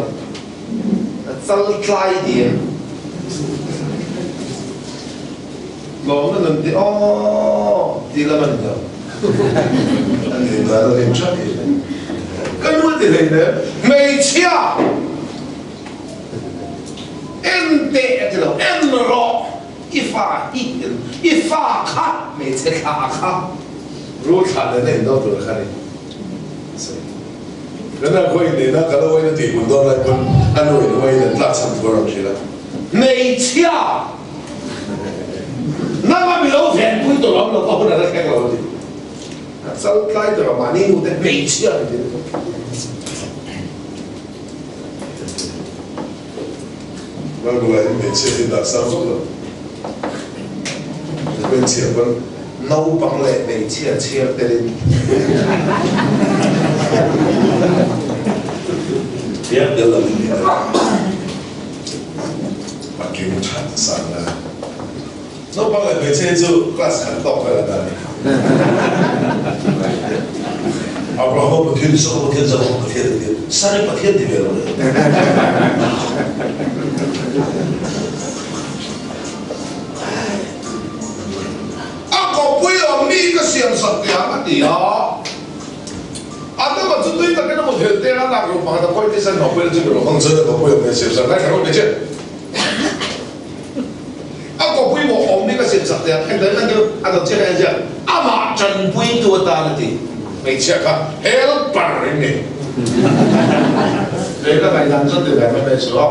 Speaker 4: A chal tlai diam. Lawmna nun ti aw ti lam a ni lo. A nih dan a lim tha tih. Ka nu a ti hleinem. Hmeichhia! En teh a ti lo, en rawh i fa hi ti lo, i fa kha hmeichhe thla kha rul thlah leh na indo tur kha ni a sawi. Kan ah khaw inneih na ka lo uain a tih hun dawn lai pawn a nu in uain an tlak chhan thu a rawn hrilh a. Hmeichhia nanga mi lo venpui tawh lo lo ka hun a la thleng lo a ti. A chal tlai tur a mahni nu te hmeichhia ni ti. Bible ah hian hmeichhia hi dah sang vak lo. Hmeichhia pawn naupang leh hmeichhia chhiar telin piang tel lo in ni a. A kim that sang a. Naupang leh hmeichhia hi chu class khat tawk vel a ta ni. Abrahama Pathian, Isaka Pathian, Jakoba Pathian a ti a, Sari Pathian ti ve lo le. A kawpui awm mi ka siam sak teh ang a ti a. Adama chu tui takin a muthilh teh a, nak ruh pakhat a pawih tih sen hnawhpui na chu mi ruh hmang chuan a kawpui awm mi a siam sak. Ngaithla rawh hmeichhe. A kawpui mawh awm bik a siam sak teh a, engdang engdang chu a dawt chiah a ziak. Amah tanpuitu atan a ti. Hmeichhia kha helper in ni. Lehkha ngaihdan chuan ti ve mai mai chu a,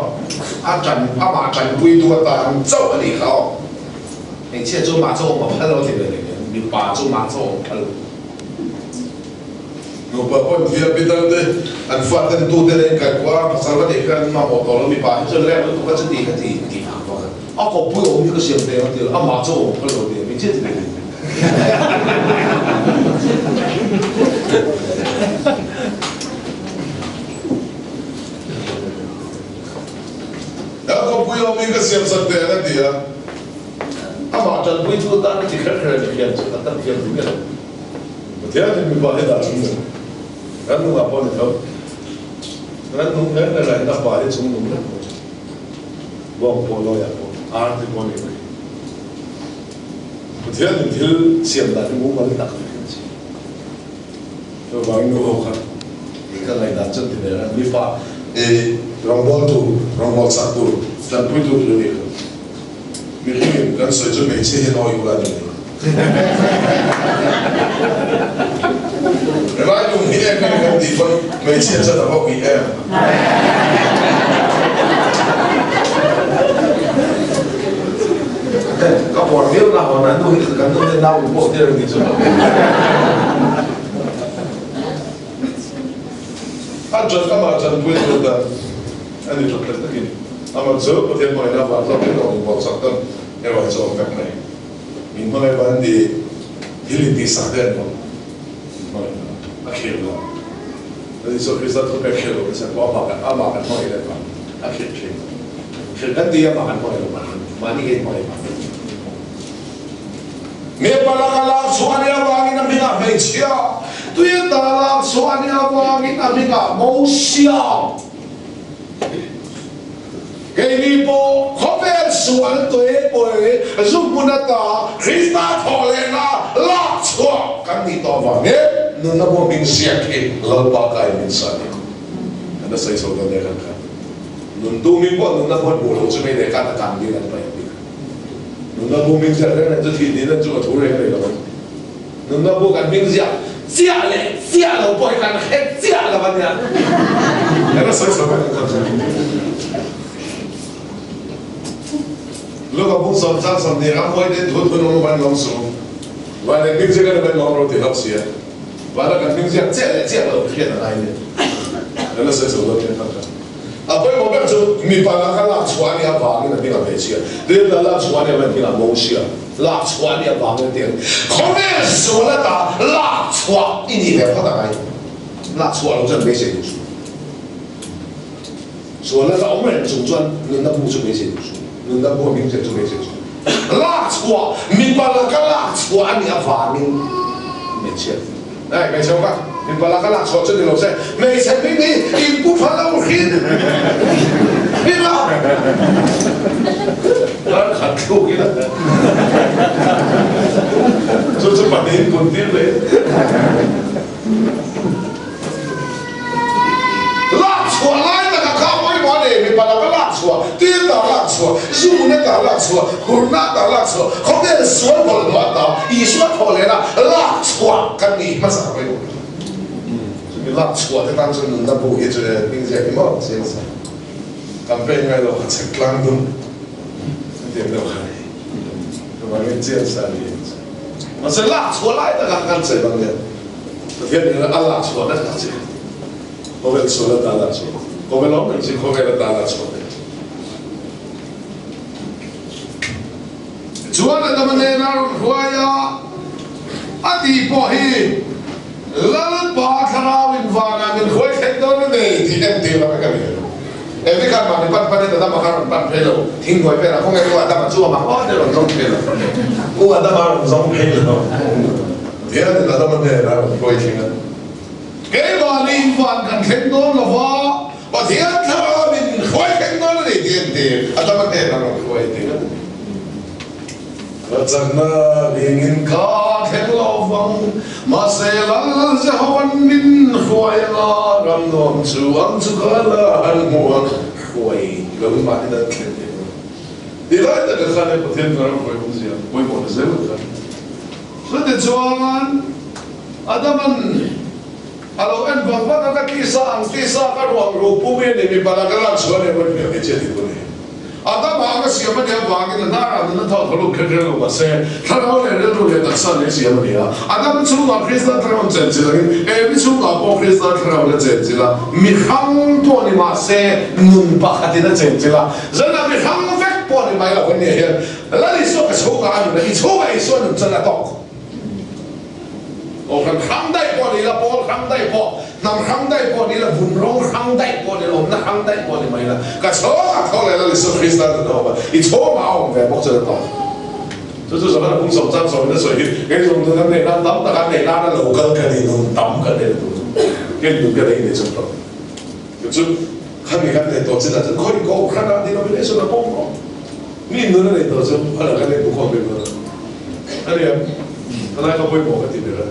Speaker 4: a tan amah tanpuitu atan chauh a nih kha aw. Hmeichhia chu amah chu awm a phal lo a ti ve leh nen, mipa chu amah chu awm a phal lo. Nupa pawn thil a pitar te an fa ten tu te nen kai kual a pasal va neih khan an mamawh tawh lo mipa hi chuan leng lutuk a chuti kha ti ti vang vang a a kawppui awm hi ka siam teh ang ti lo amah chu awm phal lo ti a mi chiah ti ve thei. A kawppui awm hi ka siam sak teh ang a ti a amah tanpui chu tan a ti kher kher a ni hian chu a tan thiam duh miah lo. Pathian in mipa hi dah chung lo. Kan nungah pawh ni tho. Kan nung reng reng ah hian a pa hi chung nung vek pawh. Bawng pawh lawi ah pawh ar te pawh ni mai. Pathian in thil siam dan hi mumal tak vek in a siam. Chuvangin nu ho kha i ka ngaihdan chuan ti ve reng. Mipa i rawngbawltu, rawngbawl chaktu, tanpuitu tur a nih kha. Mihringin kan sawi chu hmeichhia hian awi ula ni mai. Helai lung hi em em kan tih pawn hmeichhia chuan a va ui em. Ka bawr viau na hawn a nu hi kan nu te nau in pawh tir ang tih chu. A ṭan amah ṭanpui tur dan a ni ṭhat tak takin amah chu Pathian hmangaihna avang zawkin a awm bawk chak dan erawh hi chu a awm vek mai. Min hmangaih van ti thil in tihsak te an awm. Min hmangaihna a khel lo. Lal Isua Krista thupek khel lo nasa pawh amah kan amah kan hmangaih leh vang a khel thin. Kan ti a mah kan hmangaih lo mahni kan inhmangaih vang a ni. Mipa laka lak chhuah a nih avangin a hmingah hmeichhia, tui ata lak chhuah a nih avangin a hmingah Mosia. Keini pawh khawvel sual tui pawi zu hmun ata Krista thawh lehna lak chhuah kan nih tawh avangin nunna bu hming ziak hi Lalpa kai min sa ni. Kan la sawi chho dawn nia kan kha. Nun tu hming pawh nunna bu hmuh loh chu mei leh khan a kang ding an paih a ti. Nunna bu hming ziak reng reng chu thih niin an chu a thu reng reng lo a ni. Nunna bu kan hming ziak chiah leh chiah lo pawh hi kan hre chiah lo a nia. Kan la sawi chho vek ang chuan. Luka bung sawm chang 20 ram huai ten thu thun awm van lawm su. Van leh hming ziak a ni van lawm ro ti hlauh si a. Vana kan hming ziak chiah leh chiah lo hriat a ngai nia. Kan la sawi chho dawn nia tak tak. A pawimawh ber chu mipa laka lak chhuah a nih avangin a hming a hmeichhia, Tirhla lak chhuah a nih avangin a hming a Mosia lak chhuah a nih avangin ti a ni. Khawvel sual ata lak chhuah i nih ve phawt a ngai. Lak chhuah lo chuan beisei duh suh. Sual ata awm reng chung chuan nunna bu chu beisei duh suh. Nunna bu a hming chiah chu beisei suh. Lak chhuah, mipa laka lak chhuah a nih avangin hmeichhia. Hei hmeichhe awk a, mipa laka lak chhuah chu ni lo se, hmeichhe hming hi in pu pha lo hrin hrim a, ral khat thluk ila chu chu pahnih in pun tir leh. Lak chhuah lai taka kha pawimawh a nei, mipa laka lak chhuah, tir ta lak chhuah, zuna ta lak chhuah, hurna ta lak chhuah, khawvel sual bawlhhlawh ata Isua thawh lehna lak chhuah kan nih hmasa pawimawh a ni. Chumi lak chhuah te tan chuan nunna bu hi chu hming ziak hi maw chiang sa. Campaign ngai lo kha chhek tlang dum hetiang deuh kha a ni. Chuvangin chiang sa a ni. Mahse lak chhuah lai takah kan sawi bang hian Pathian in a lak chhuah vek ta che. Khawvel sual ata lak chhuah. Khawvel awm reng chi khawvel ata lak chhuah ve. Chuan Adama nena rawn hruai a, a tih pawh hi Lalpa thlarau in vanah min hruai thleng dawn a nei tih entir a vek a ni. Evi khan mahni pan panin Adama kha rawn pan phei lo, thing hnuai velah khawnge U Adama chu a mang awt e rawn zawng phei lo. U Adama rawn zawng phei lo. Hianin Adama hnenah rawn hruai thleng a. Keimahni in van kan thleng dawn lo va, Pathian thlarau min hruai thleng dawn a ni tih entir Adama hnenah rawn hruai thleng a ni. Ka chakna dingin ka thleng lo vang, mahse Lal Jehova'n min hruai anga ram nuam chu ang chu ka la han hmu ang. Hruai lo in mahni nan thlen thei lo. Ti lai taka khan he Pathian ka ram hruai awmzia pawimawh na zel kha. Chutichuan Adama'n a lo en vang vang a, ka tisa ang tisa ka ruang ru pum hi a ni, mipa laka lak chhuah a nih avangin hmeichhia tih pawh a ni. Adama anga siam a nih avangin a hnarah nunna thawh thaw lut kher kher lo mahse, thlarau leh rilru leh taksa leh siam a ni a. Adam chhungah Krista thlarau an chenchilh angin Evi chhungah pawh Krista thlarau in a chenchilh a, mi hrang pawh ni mahse nun pakhatin a chenchilh a. Zanah mi hrang vek pawh ni mai lo ania hian Lal Isua ka chhungah a nun a, i chhungah Isua nun chuan a tawk. Kohhran hrang daih pawh ni la, pawl hrang daih pawh, hnam hrang daih pawh ni la, vun rawng hrang daih pawh ni la, awmna hrang daih pawh ni mai la, ka chhawngah tho leh Lal Isua Krista nun a awm a, i chhawngah a awm ve bawk chuan a tawk. Chu chu Zohana pum sawm chang sawmin a sawi hi, kei zawng nun an neih nan tam tak an neih nana lo kal ka ni, nun tam ka nei tur chu kei nun ka nei ni chuan tawk. Chu chu khami kan nei tawh chinah chuan khawi kohhranah denomination a pawm rawh. Mi nun a nei tawh chu a la kan inbu khawm ve dawn a. A nia, helai kha pawimawh ka ti ber a.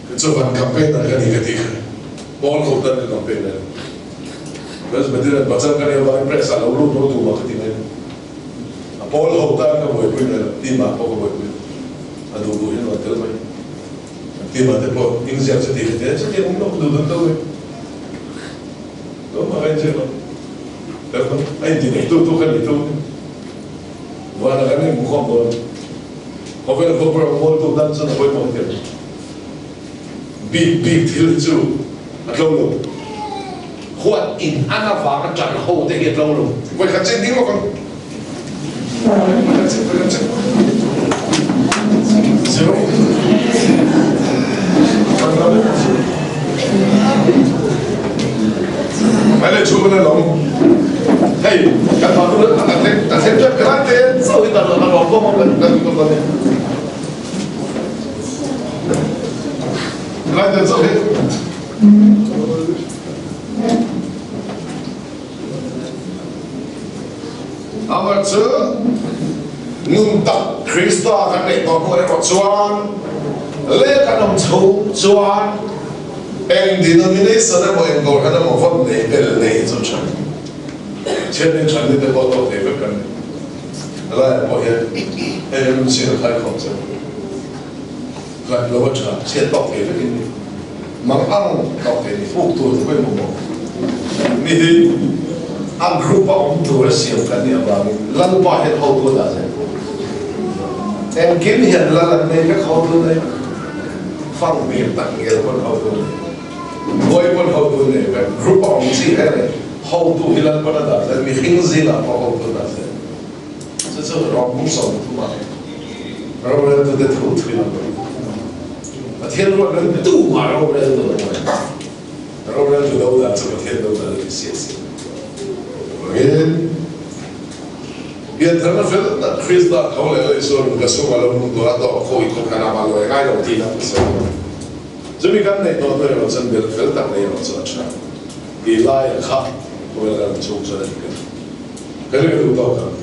Speaker 4: Ka chuan campaign dan ka ni ka ti kha. Pawl ho tan ka campaign a ni. Presbyterian pachal ka nih avangin press ah lo lut lo duh mah ka ti mai lo. A pawl ho tan ka buaipui mai lo, team ah pawh ka buaipui lo. A duh duh hian rawn tel mai. An team ah te pawh inziak chu ti kha ti a, chutiang awm lo, duh duh an tel mai. Lo mah ka inziak lo. A inti nei tu tu kha ni tu vana kan inhmu khawm dawn. Khawvel khawpui ram mual tu tan chuan a pawimawh hmel. Bik bik thil hi chu a tlo lo. Huat in an avanga tan ho te hi a tlo lo. Vawikhat chin ding lawk ang. Vawikhat chin, vawikhat chin. Zero. Mai le chu kan alawm. Hei kan pa nu a kan thleng kan thleng tep helai te chauh hi kan kan lawm khawm kan kan kan kan helai te chauh hi Amah chu nun tak Krista kan neih tawh hnu erawh chuan leh kan awm chhung chuan eng denomination emaw eng kohhran emaw vawn nei bel nei chu tha Thianin tha ni te pawh tawk thei vek kan ni. Helaiah pawh hian hei ram chhiat a khai khawp che hlat lo a tha chhiat tawk thei vek in ni. Mang ang tawk thei ni fuk tur te pawhin mamawh mi hi a group a awm tur a siam kan nih avangin Lalpa hian hotu a dah zel. Engkim hian Lal an nei vek hotu nei fang hmel tak ngial pawn hotu nei Buai pawn hotu nei vek group a awm chi he nei hotu hi Lalpan a dah zel mihring zingah pawh hotu a dah zel. Chu chu rawng hmung 30 ah roreltute thu thui lo Pathian ruat reng tu mah roreltu an awm lo. Roreltu do dan chu Pathian do dan a ti siah siah. Chuvangin piantharna fel tak Krista tho leh leh Isua nunka chhunga lo nung tura tawk khawi kawp kan ama lawi ngai lo tih lam ka sawi lo. Chumi kan neih tawh hnu erawh chuan belh fel tak nei erawh chu a tha. Tih laia kha khawvel kan awm chhung chuan a dik a ni. Ka ring duh tawk ang.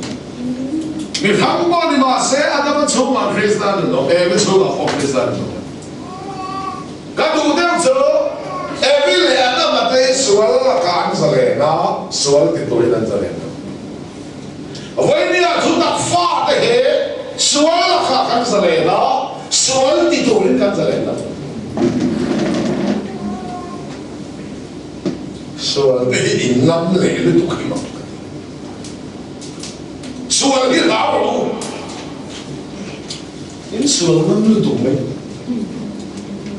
Speaker 4: Mi hrang pawh ni mah se Adama chhungah Krista nun awm, Evi chhungah pawh Krista nun awm. Ka duh deuh chu Evi leh Adama te hi sual lakah an zalen a, sual ti turin an zalen lo. Vawinia thu tak fate hi sual lakah kan zalen a, sual ti turin kan zalen lo. Sual te hi in lam leh lutuk hi mak ka ti. Sual hi hlau rawh u. In sual ngam lutuk mai.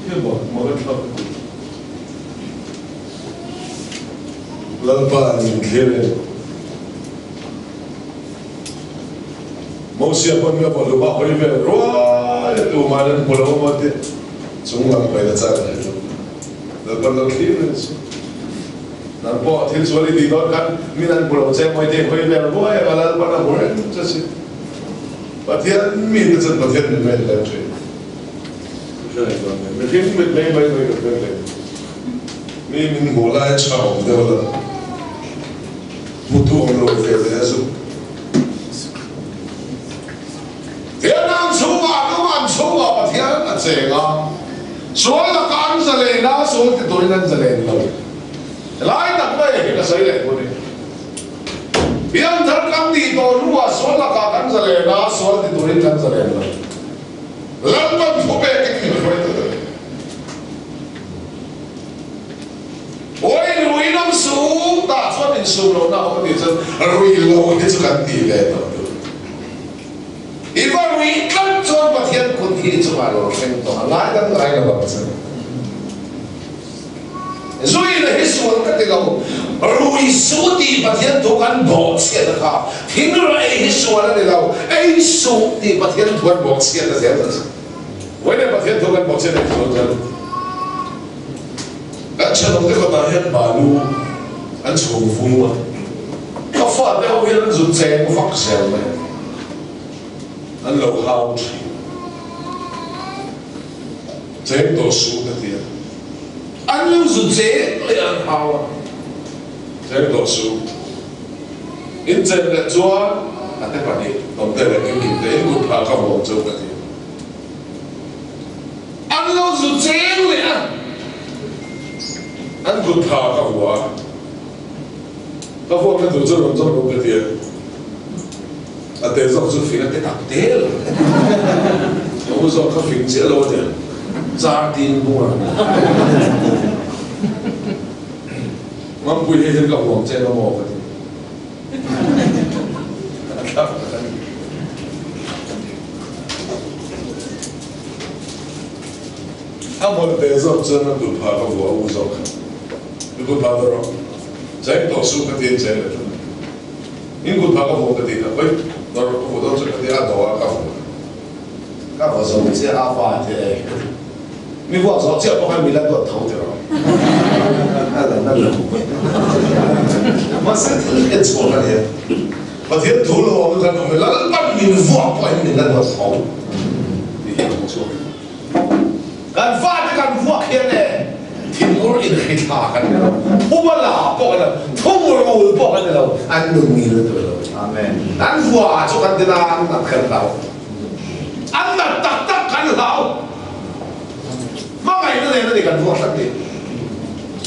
Speaker 4: He maw maw ka thlak ka ti. Lalpa in thlir e. Mosia pawn ka vaw hlum a hawi vel ruai a tumahin an hmu lo a maw ti. Chung lam hawi na chang a hre lo. Lalpan lo thlir reng suh. Nang pawh thil sual i tih dawn khan min an hmu lo che mawi te hawi vel ruai anga Lalpan a hmu reng che si. Pathian mi te chuan Pathian mit mai an leng thin. Ka hre reng dawn nia. Mihring mit mai mai mai ka hre reng. Mi min hmuh lai a tha awm deuh la. Hmutu awm lo ve leh a zuk. Vietnam chhungah lung an chhungah Pathian a cheng a, sual laka an zalen a, sual ti turin an zalen lo. Helai tak mai hi ka sawi leh dawn e. Pianthar kan nih tawh hnuah sual lakah kan zalen a, sual ti turin kan zalen lo. Lalpan thu pekin min hruai ta daih. Awi rui lam su tah chuan insum lohna a awm a tih chuan rui lo hi chu kan ti ve tawh tur. I va rui tlat chuan Pathian kut hi i chungah lo thleng tawh a, ngai dang ngai lo ang che. Zuina hi sual ka ti lo, rui su tih Pathian thu kan bawhchhiat a kha, thing rah ei hi sual a ni lo, ei suh tih Pathian thu an bawhchhiat a zel ta che. Vawiin Pathian thu kan bawhchhiat ei sual zel. Kan thenawmte kawtah hian balu an chhung vung a, ka fate ho hian an zut cheng vak zel mai a, an lo hau thin. Cheng tawh suh ka ti a, an lo zut cheng leh an hau a, cheng tawh suh. In chen leh chuan a te pahnih tawmte leh engkim te in kut phah ka vawm cheu ka ti a. An lo zu cheng leh a, an kut tha ka hua a, ka huat na tur chu rawn zawk rawh ka ti a, a te zawk chu fing a ti tak te lo, ka u zawk kha fing chiah lo a nia, char tin bung a, Mampui hei hian ka huam che emaw maw ka ti. A thlak tak a ni. A hmawlh ve zawk chuan a kut phah ka vuah u zawk kha. I kut phah ta rawh. Cheng tawh suh ka ti in cheng leh tlat mai. In kut phah ka vuah ka ti kha hawi dawr rawh ka vuah dawn chuan ka ti a dawh a ka vuah. Ka vuah zo chiah a fa te e. Mi vuah zawh chiah pawh khan mi la duat tho ti rawh. A la na lo. Mahse thil hriat chhuah ka nia. Pathian thu lo awm kan awm i Lalpan min vuak pawhin min la duat tho tih hi ka hmu chhuak. Kan fate kan vuak hian e thinur inhrithla kan ni lo, phuba la pawh kan ni lo, thungrul pawh kan ni lo, an nun ngil tur lo.
Speaker 2: Amen.
Speaker 4: An vua chu kan ti na an nat kan hlau. An nat tak tak kan hlau. Hmangaihna nen a ni kan vuak hrat ni.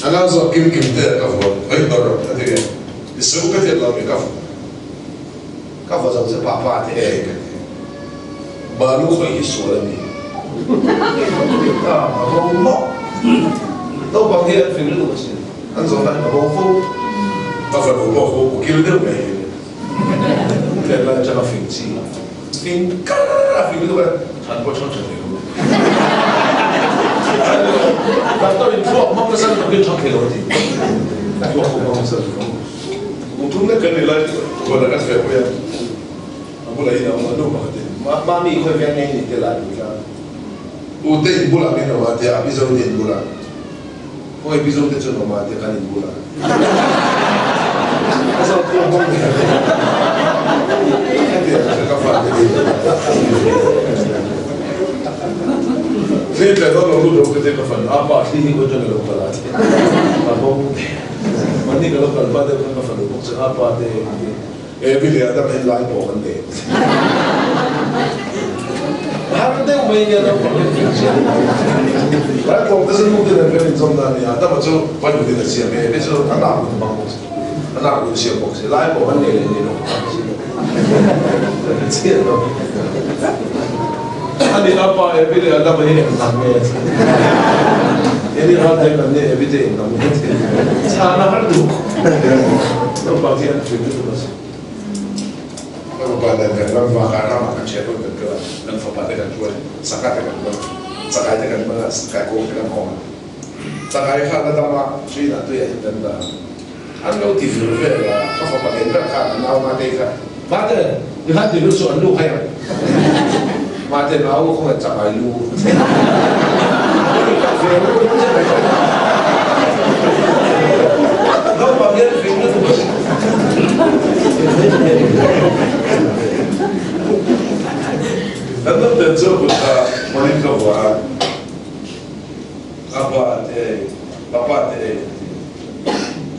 Speaker 1: A nau zawk kim kim te ka vuak hawi bar a ti nge i seu ka tiat lo mi ka vuak.
Speaker 4: Ka vaw zo che papa te e ka ti. Balu khawih hi sual a ni. A bo mawh. Naupang hi an fing lutuk asin. An zawh na hi ka bo fo.
Speaker 1: Ka fanu pawh kha ukil deuh mai hi.
Speaker 4: Tlem lai atanga fing chi. Fing kar a fing lutuk a. Chhan pawh chhang tha thei lo. Doctor in thluak hmang nasa lutuk in chhang thei lo a ti. Thluak pawh hmang nasa lutuk.
Speaker 1: Kum thum lek kan ni lai huan a kan feh pui a, a bulah in a awm a, nu pakhat in.
Speaker 4: Mami khawi veng nge ni te lah ni tlang.
Speaker 1: U te in bulah min awm a tia, a Mizo te in bulah.
Speaker 4: Khawi Mizo te chuan awm a tia kan in bulah. Ka zawt thu a hmang ve a
Speaker 1: tia ka fa te hi. Thli tleh dawn lo lut ro ka tia ka fan a pa thli hi khawi atang i lo kal a tia ka hmang ve.
Speaker 4: Mahni ka lo kal hma deuh khan ka fanu bawk chuan a pa te a ti
Speaker 1: e mi leh adam hian lai pawh kan nei
Speaker 4: har deuh mai nia naupang hian tih chian
Speaker 1: lai pawh te chu nu te nen kan inzawm dan a ni a Adama chu Bible in a siam e mi chu a nak lut hmang bawk si a nak lut siam bawk si lai pawh kan nei leh nei lo kan si lo
Speaker 4: chian lo a ni a pa e mi leh Adama hi eng tak nge a ti. Eni ral te kan nih evi te in dang nge thil chhan a har duh naupang hi an fing lutuk a si.
Speaker 1: Ka fapa nen kan ram vak ah ram ah kan hriat hun kan kal a, kan fapa te kan hruai, sangha te kan man a, chakai te kan man a, kaikuang te kan hawng a. Chakai kha la dam a, train ah tui ah hian kan dah a. An lo ti vir vel a, ka fapa nen ber khan a nau Mate kha,
Speaker 4: Mate, ti khan ti lut suh an lu khai ang. Mate nau khawngaih chakai lu. Naupang hian fing lutuk a si.
Speaker 1: Kan naute chu kut kha hmawlin ka vuah a, a pa te ei, ka pa te ei a ti.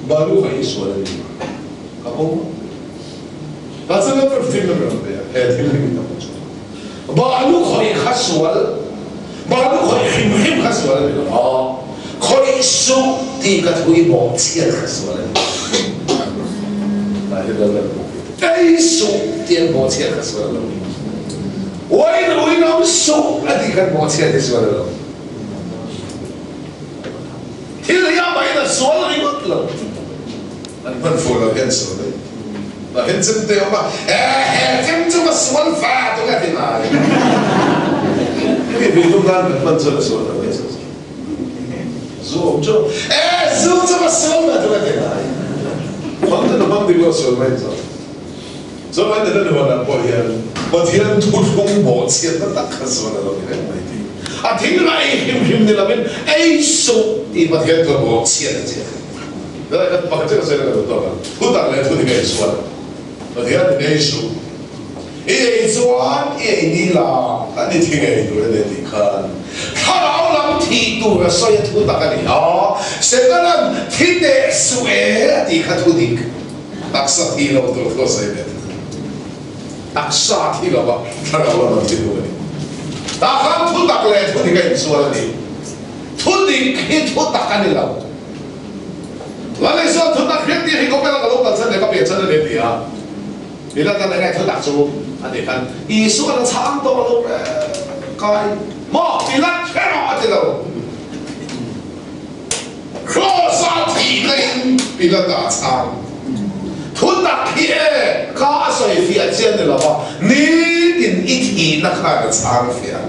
Speaker 1: Balu kha i sual a ni ka bo a. Mahse na ber thil na ber ang ve a, he thil hi mi tam chu.
Speaker 4: Balu khawih kha sual, balu khawih hrim hrim kha sual a ni lo a, khawih suh tih ka thu i bawh chhiat kha sual a ni.
Speaker 1: Tah hi ral ral bawk hi.
Speaker 4: Ei suh tih an bawh chhiat kha sual a lo ni. Uain uin awm suh a tih khan bawh chhiat hi sual a lo. Thil hi amah in a sual ringawt lo.
Speaker 1: An hman fuh lo hian sual daih.
Speaker 4: Mah hin chem te awm a, he he chem chu ka sual fa tu ka ti ngai.
Speaker 1: Hemi vi tum nan kan hman chuan a sual lo nge chu. Zu awm chu,
Speaker 4: e zu chu ka sual fa tu ka ti ngai.
Speaker 1: Hmang ten a hmang dik lo a sual mai chuan. Chuan an ni huan ah pawh hian Pathian thuthlung bawhchhiatna tak kha chuan a lo ni reng mai tih.
Speaker 4: A thing lah ei hrim hrim ni lovin ei suh tih Pathian thu bawhchhiat a chiah.
Speaker 1: Tunah hian pakhat chiah ka sawi na ka duh tawk ang. Thu tak leh thu dik a insual. Pathian in ei suh.
Speaker 4: I ei chuan i ei ni la
Speaker 1: an i thi ngei tur a ni tih khan
Speaker 4: thlarau lam thih tur a sawi a thu tak a ni a. Setana'n thi teh suh e a tih kha thu dik.
Speaker 1: Taksa thi lo tur thu a sawi ve thung.
Speaker 4: Taksa thi lo va
Speaker 1: thlarau lam an thi thung a ni.
Speaker 4: Tah khan thu tak leh thu dik a insual a ni. Thu dik hi thu tak a ni lo. Lal Isua thu tak hriat tir hi khawpela ka lo kalsan leh ka piahchhan a ni ti a. Mila tan eng nge thu tak chu a tih khan Isua la chhang tawh lo reng kai maw Pilat hre rawh a ti lo.
Speaker 2: Kraws-a thihna in Pilata a chhang. Thutak hi e, kha a sawi fiah chian ni lova, nitin i thihna khan a chhang fiah.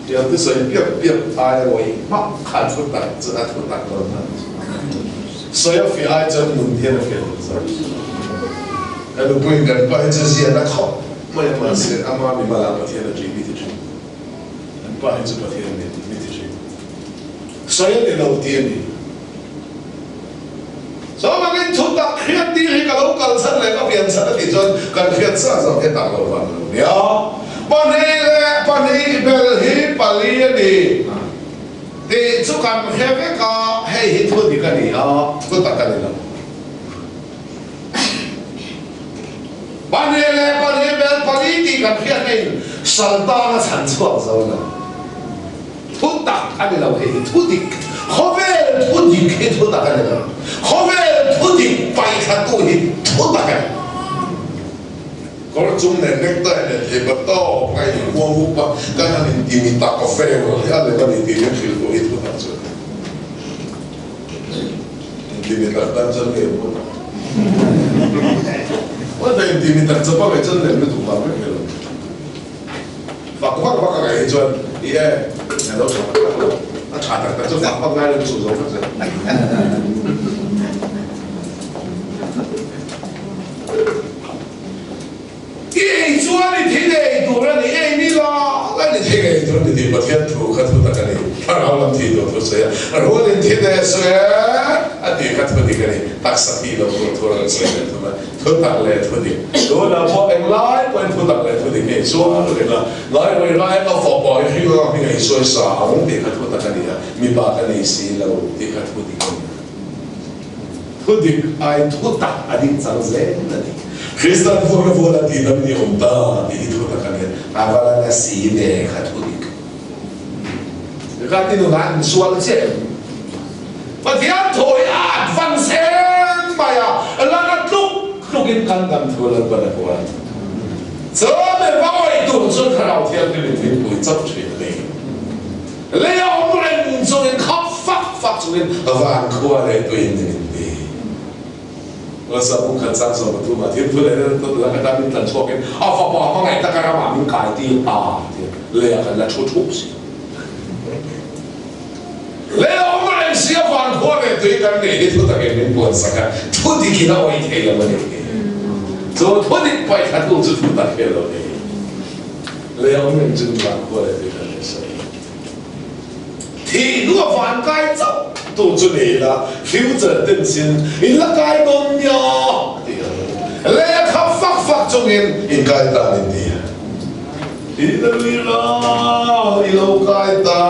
Speaker 1: Thiam te sawi piap piap
Speaker 4: ai rawi hmak khan thutak chu a thutak dawn hman chu.
Speaker 1: Sawi a fiah ai chuan nun hian a fiah duh zawk. Ka nupuiin kan pa hi chu zian a khawp mai a, mahse ama mimal ah Pathian a ṭih mi ti ṭhin. An pa hi chu Pathian a nei tih mi ti ṭhin.
Speaker 2: Sawi a ni lo tih a ni. Chuvangin.
Speaker 4: Chuvangin thutak hriat tir hi ka lo kal chhan leh ka pian chhan a tih chuan kan hriat sa zawk hi tak lo vang lo nia. Pahnih leh pahnih bel hi pali a ni tih chu kan hre vek a, hei hi thu dik a ni a, thutak a ni lo. Pahnih leh pahnih bel pali tih kan hriat na in Saltan a chhan chhuak zo lo. Thu tak a ni lo hei hi thu dik. Khawvel thu dik hi thu tak a ni lo. Khawvel thu dik paihthla tu hi thu tak a ni.
Speaker 1: Kawr chung nen necktie nen thei bat tawp a in kuang up a, kan han in ti mi tak a fair hi a lem a ni tih min hrilh pawh hi thu tak chu a ni. In ti mi tak tan chuan nge maw tak? Maw tak in ti mi tak chawpa ngaih chuan lem lutuk vang vek hmel lo. Fak vak vak a ngaih hi chuan i e a lo tha tak tak lo. A tha tak tak chu fak vak ngai lo chu zo vek zel.
Speaker 4: I ei chuan i thi ngei tur a ni, ei ni la
Speaker 1: la i thi ngei tur a ni tih Pathian thu kha thu tak a ni. Thlarau lam thi tur thu sawi a, rualin thi ve sawi e a tih kha thu dik a ni. Taksa thi lo tur thu a rawn sawi leh thung a, thu tak leh thu dik. Tunah pawh englai pawhin thu tak leh thu dik hei chuan reng a, ngai rui lai ka fawpa hi hring ang hming a insawi sa ang tih kha thu tak a ni a, mipa ka nei si lo tih kha thu dik a ni a.
Speaker 4: Thu dik ai thu tak a ding chang zel a ni.
Speaker 1: Kristan vuak na vual a tih lam in i awm ta tih hi thu tak a ni.
Speaker 4: A va la na si ve kha thu dik. Ka ti nunah an sual chiah em? Pathian thaw hi a advance em mai a, la na tluk tluk in kan dam
Speaker 1: thu Lalpan a huan.
Speaker 4: Chuan e va awih tur chuan Thlarau Thianghlim in min pui chauh thin a ni. Lei a awm reng chungin khap fak fak chungin
Speaker 1: van khua leh tuiin min inti. Lasa bung khat chang zawm a tum a, thil thu leh nen tawt lak atang min tlan chhuakin a fapa hmangaih taka ramah min kai tir ta tia leiah kan la thu thup si.
Speaker 4: Lei a awm reng si a van khua leh tui kan nih hi thu takin min puan sak a, thu dikin a awih thei lo a ni. Chu thu dik paih thla tu chu thu tak hi a lo ni.
Speaker 1: Lei a awm reng chu van khua leh tui kan hre sawi.
Speaker 4: Thih hnu a van kai chauh tu chu ni ila future tense in in la kai dawn nia a ti a. Lei a khap fak fak chungin
Speaker 1: in kai ta an inti a.
Speaker 4: I la lui la, i lo kai ta,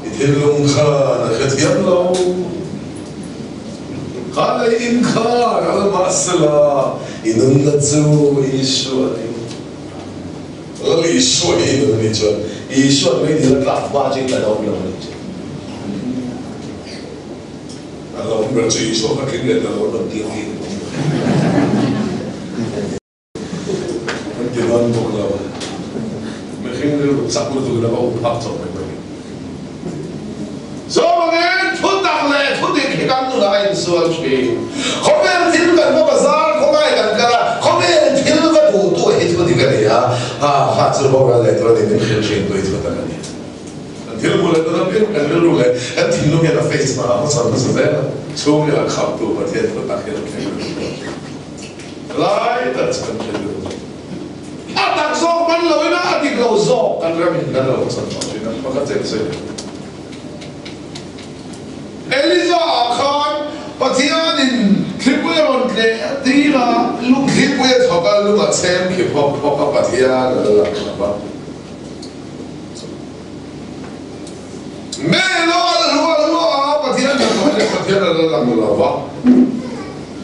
Speaker 1: i thinlung khan a hrethiam lo.
Speaker 4: Kha lei in khan a la mahsela
Speaker 1: i nunna chu Isua a ni. Lal Isua hi nun a nih chuan
Speaker 4: Isua'n mei dil a tlak hma chu in la dawm lo a nih chu.
Speaker 1: A lo awm ber chu Isua kha tling leh ta lo rawn tir hi a ni. An ti dawn bawk lo. Mihring rilru chak lutuk in a va um phak chawp mai mai.
Speaker 4: Chuvangin thutak leh thudik hi kan nunah a insual thin. Khawvel thil kan va bazar khawngai kan kal a, khawvel thil va duh tu hi thudik a ni a,
Speaker 1: ha ha chu boral leh tur a ni min hrilh thin tu hi thutak a ni. Kan thil hmuh leh tuna piang kan rilru leh kan thinlung hian a face hmaah hmasa hmasa zel a, chhungril a khamtu Pathian thutak hian a thleng reng thin.
Speaker 4: Lai tak chu kan hre duh. A tak zawk man lo ina a dik lo zawk kan ram in kan lo chan tawh thin a, pakhat chen sawi leh. Eliza ah khan Pathianin thlipui a rawn tleh tir a, lung thlipui a thawk a, lung a chhem khi phawk phawk a, Pathian a la lang lo a. Me lo a la hluah hluah a, Pathian a thawh leh Pathian a la lang lo a.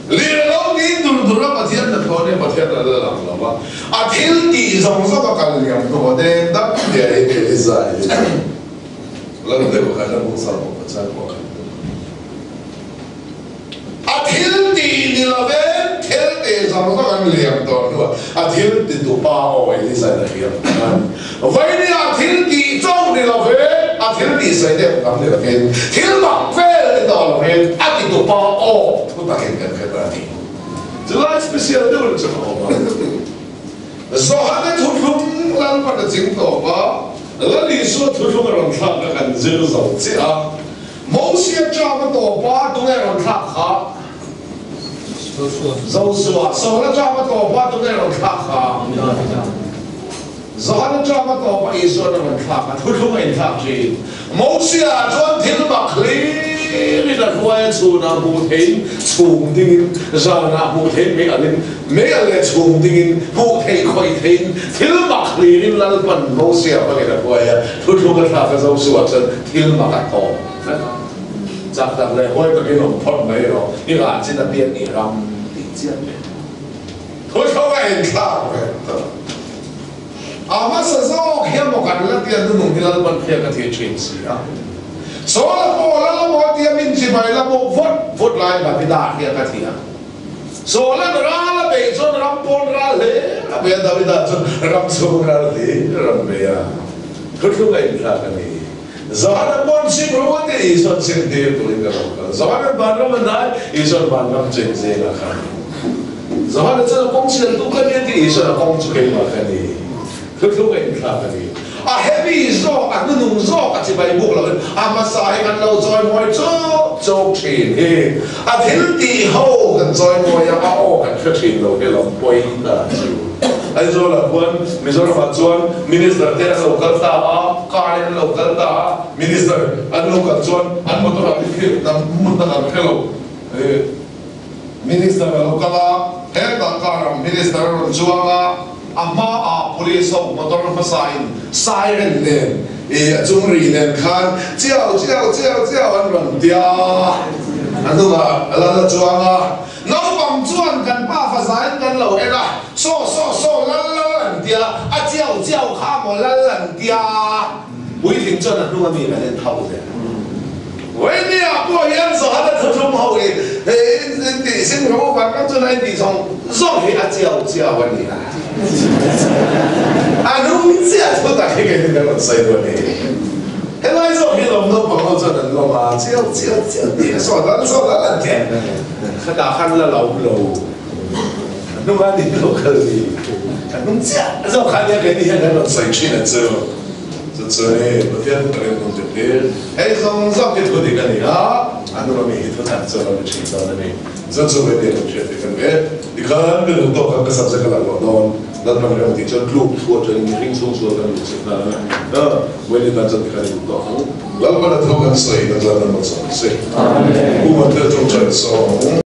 Speaker 4: Lir lo tiin dur dur a, Pathian a thawh leh Pathian a la lang lo a. A thil tih zawng zawng a kal liam hnuah deng dam diahin Eliza hi
Speaker 1: Lal deuh kha la hmuh sa pawh ka chak pawh khat deuh.
Speaker 4: A thil tih ni lovin thil tih zawng zawng an liam tawh hnuah a thil ti tu pa aw Eliza in a hriat a ni. Vawinia a thil tih chauh ni lovin a thil tih sawi deuh tam ni lovin thil mak vel ni tawh lovin a ti tu pa aw
Speaker 1: thu takin kan hre ta a ni.
Speaker 4: Chulai special deuh in chu ka awm a. Johana thuthlung Lalpan a ching tawp a, Lal Isua thuthlung a rawn thlak kha kan zir zo chiah a. Mosia ṭam a tawp a, tunge rawn thlak kha? Josua. Saula ṭam a tawp a, tunge rawn thlak kha? Johana ṭam a tawp a, Isua'n a rawn thlak a, thuthlung a inthlak ṭhin. Mosia chuan thil mak hlim. hlirin a hruai a, chhunah hmuh theihin chhum dingin, zanah hmuh theihin mei alhin, mei alh leh chhum dingin hmuh theih khawih theihin thil mak hlirin Lalpan Mosia hmangin a hruai a, thuthlung a thlak a Josua chuan thil mak a tawp vek a. Chak tak leh huai takin awm phawt mai rawh, i rah chin a piak i ram tih chiang ve.
Speaker 2: Thuthlung a inthlak vek tawh.
Speaker 4: A hmasa zawk hian maw kan la tia nunung hi Lalpan hriat a thih thin si a. Sawl a pawh la la maw tia min chibai la maw vawt vawt lai Davida hriat a thih a. Sawl an ral a beih chuan ram pawn ral hle a bei a, Davida chuan ram chhung ral hle ram bei a. Thuthlung a inthlak a ni. Zan a pawn chhim ro a tia Isua'n chhim tir turin ka lo kal. Zan an vanram a hnai, Isua'n vanram cheng zengah khan. Zohana chuan a kawng sialtu ka ni a ti, Isua'n a kawng chu keimah ka ni. Thuthlung a inthlak a ni. A heavy zawk, a hnunung zawk a chibai buk loin a hmasa hi kan lo chawimawi chawk chawk thin hi. A thil tih ho kan chawimawi a, a aw kan hre thin lo hi lawm pawi ta chu. Aizawlah khuan Mizoramah chuan Minister te an lo kal ta a, car in an lo kal ta a, Minister an lo kal chuan an motor ah min khel, hmun dang an hre lo.
Speaker 2: Minister a lo kal a, hetah car ang Minister a rawn chuang a, a hmaah police ho motor hmasa in siren nen ih a chung ri nen khan chiau chiau chiau chiau an rawn ti a, a hnungah a la la chuang a, naupang chuan kan pa fazain kan lo en a, saw saw saw lal lal an ti a, a chiau chiau kha maw lal an ti a.
Speaker 4: Puitling chuan a hnung a mi kan en thau zel. Vawinia pawh hian Zohana thuthlum ho hi in tih sim ro vang kan chuan a intih zawng zawng hi a chiau chiau a ni a. A hnung chiah thu tak hi kei kan rawn sawi duh a ni. Helai zawk hi lawm naupang ho chuan an lawm a, chiau chiau chiau tih a sawn lal sawn lal an ti a. Khatah khan la lo lo. A hnung a ni lo kal ni. A hnung chiah zawk kha nia kei ni hian kan rawn sawi thin a chu.
Speaker 1: Chu chu hei Pathian ka rin hun dik hi
Speaker 4: hei zawng zawng hi thu dik a ni a, a hnung ami hi thu tak chu a lo ni thin dawn a ni.
Speaker 1: Chu chu hei tia kan hriat theih kan ve. Tikhan ka duh tawk khan ka subject a lak loh dawn. Lalpan rem tih chuan tluk thu atangin mihring chhung sual kan luh chhuk nghal ang a, Wayne tan chuan tikhan i duh tawk ang.
Speaker 2: Lalpan a thu kan sawi na chuan an rawn sawi se.
Speaker 1: Pu Mathia chungchang sawng.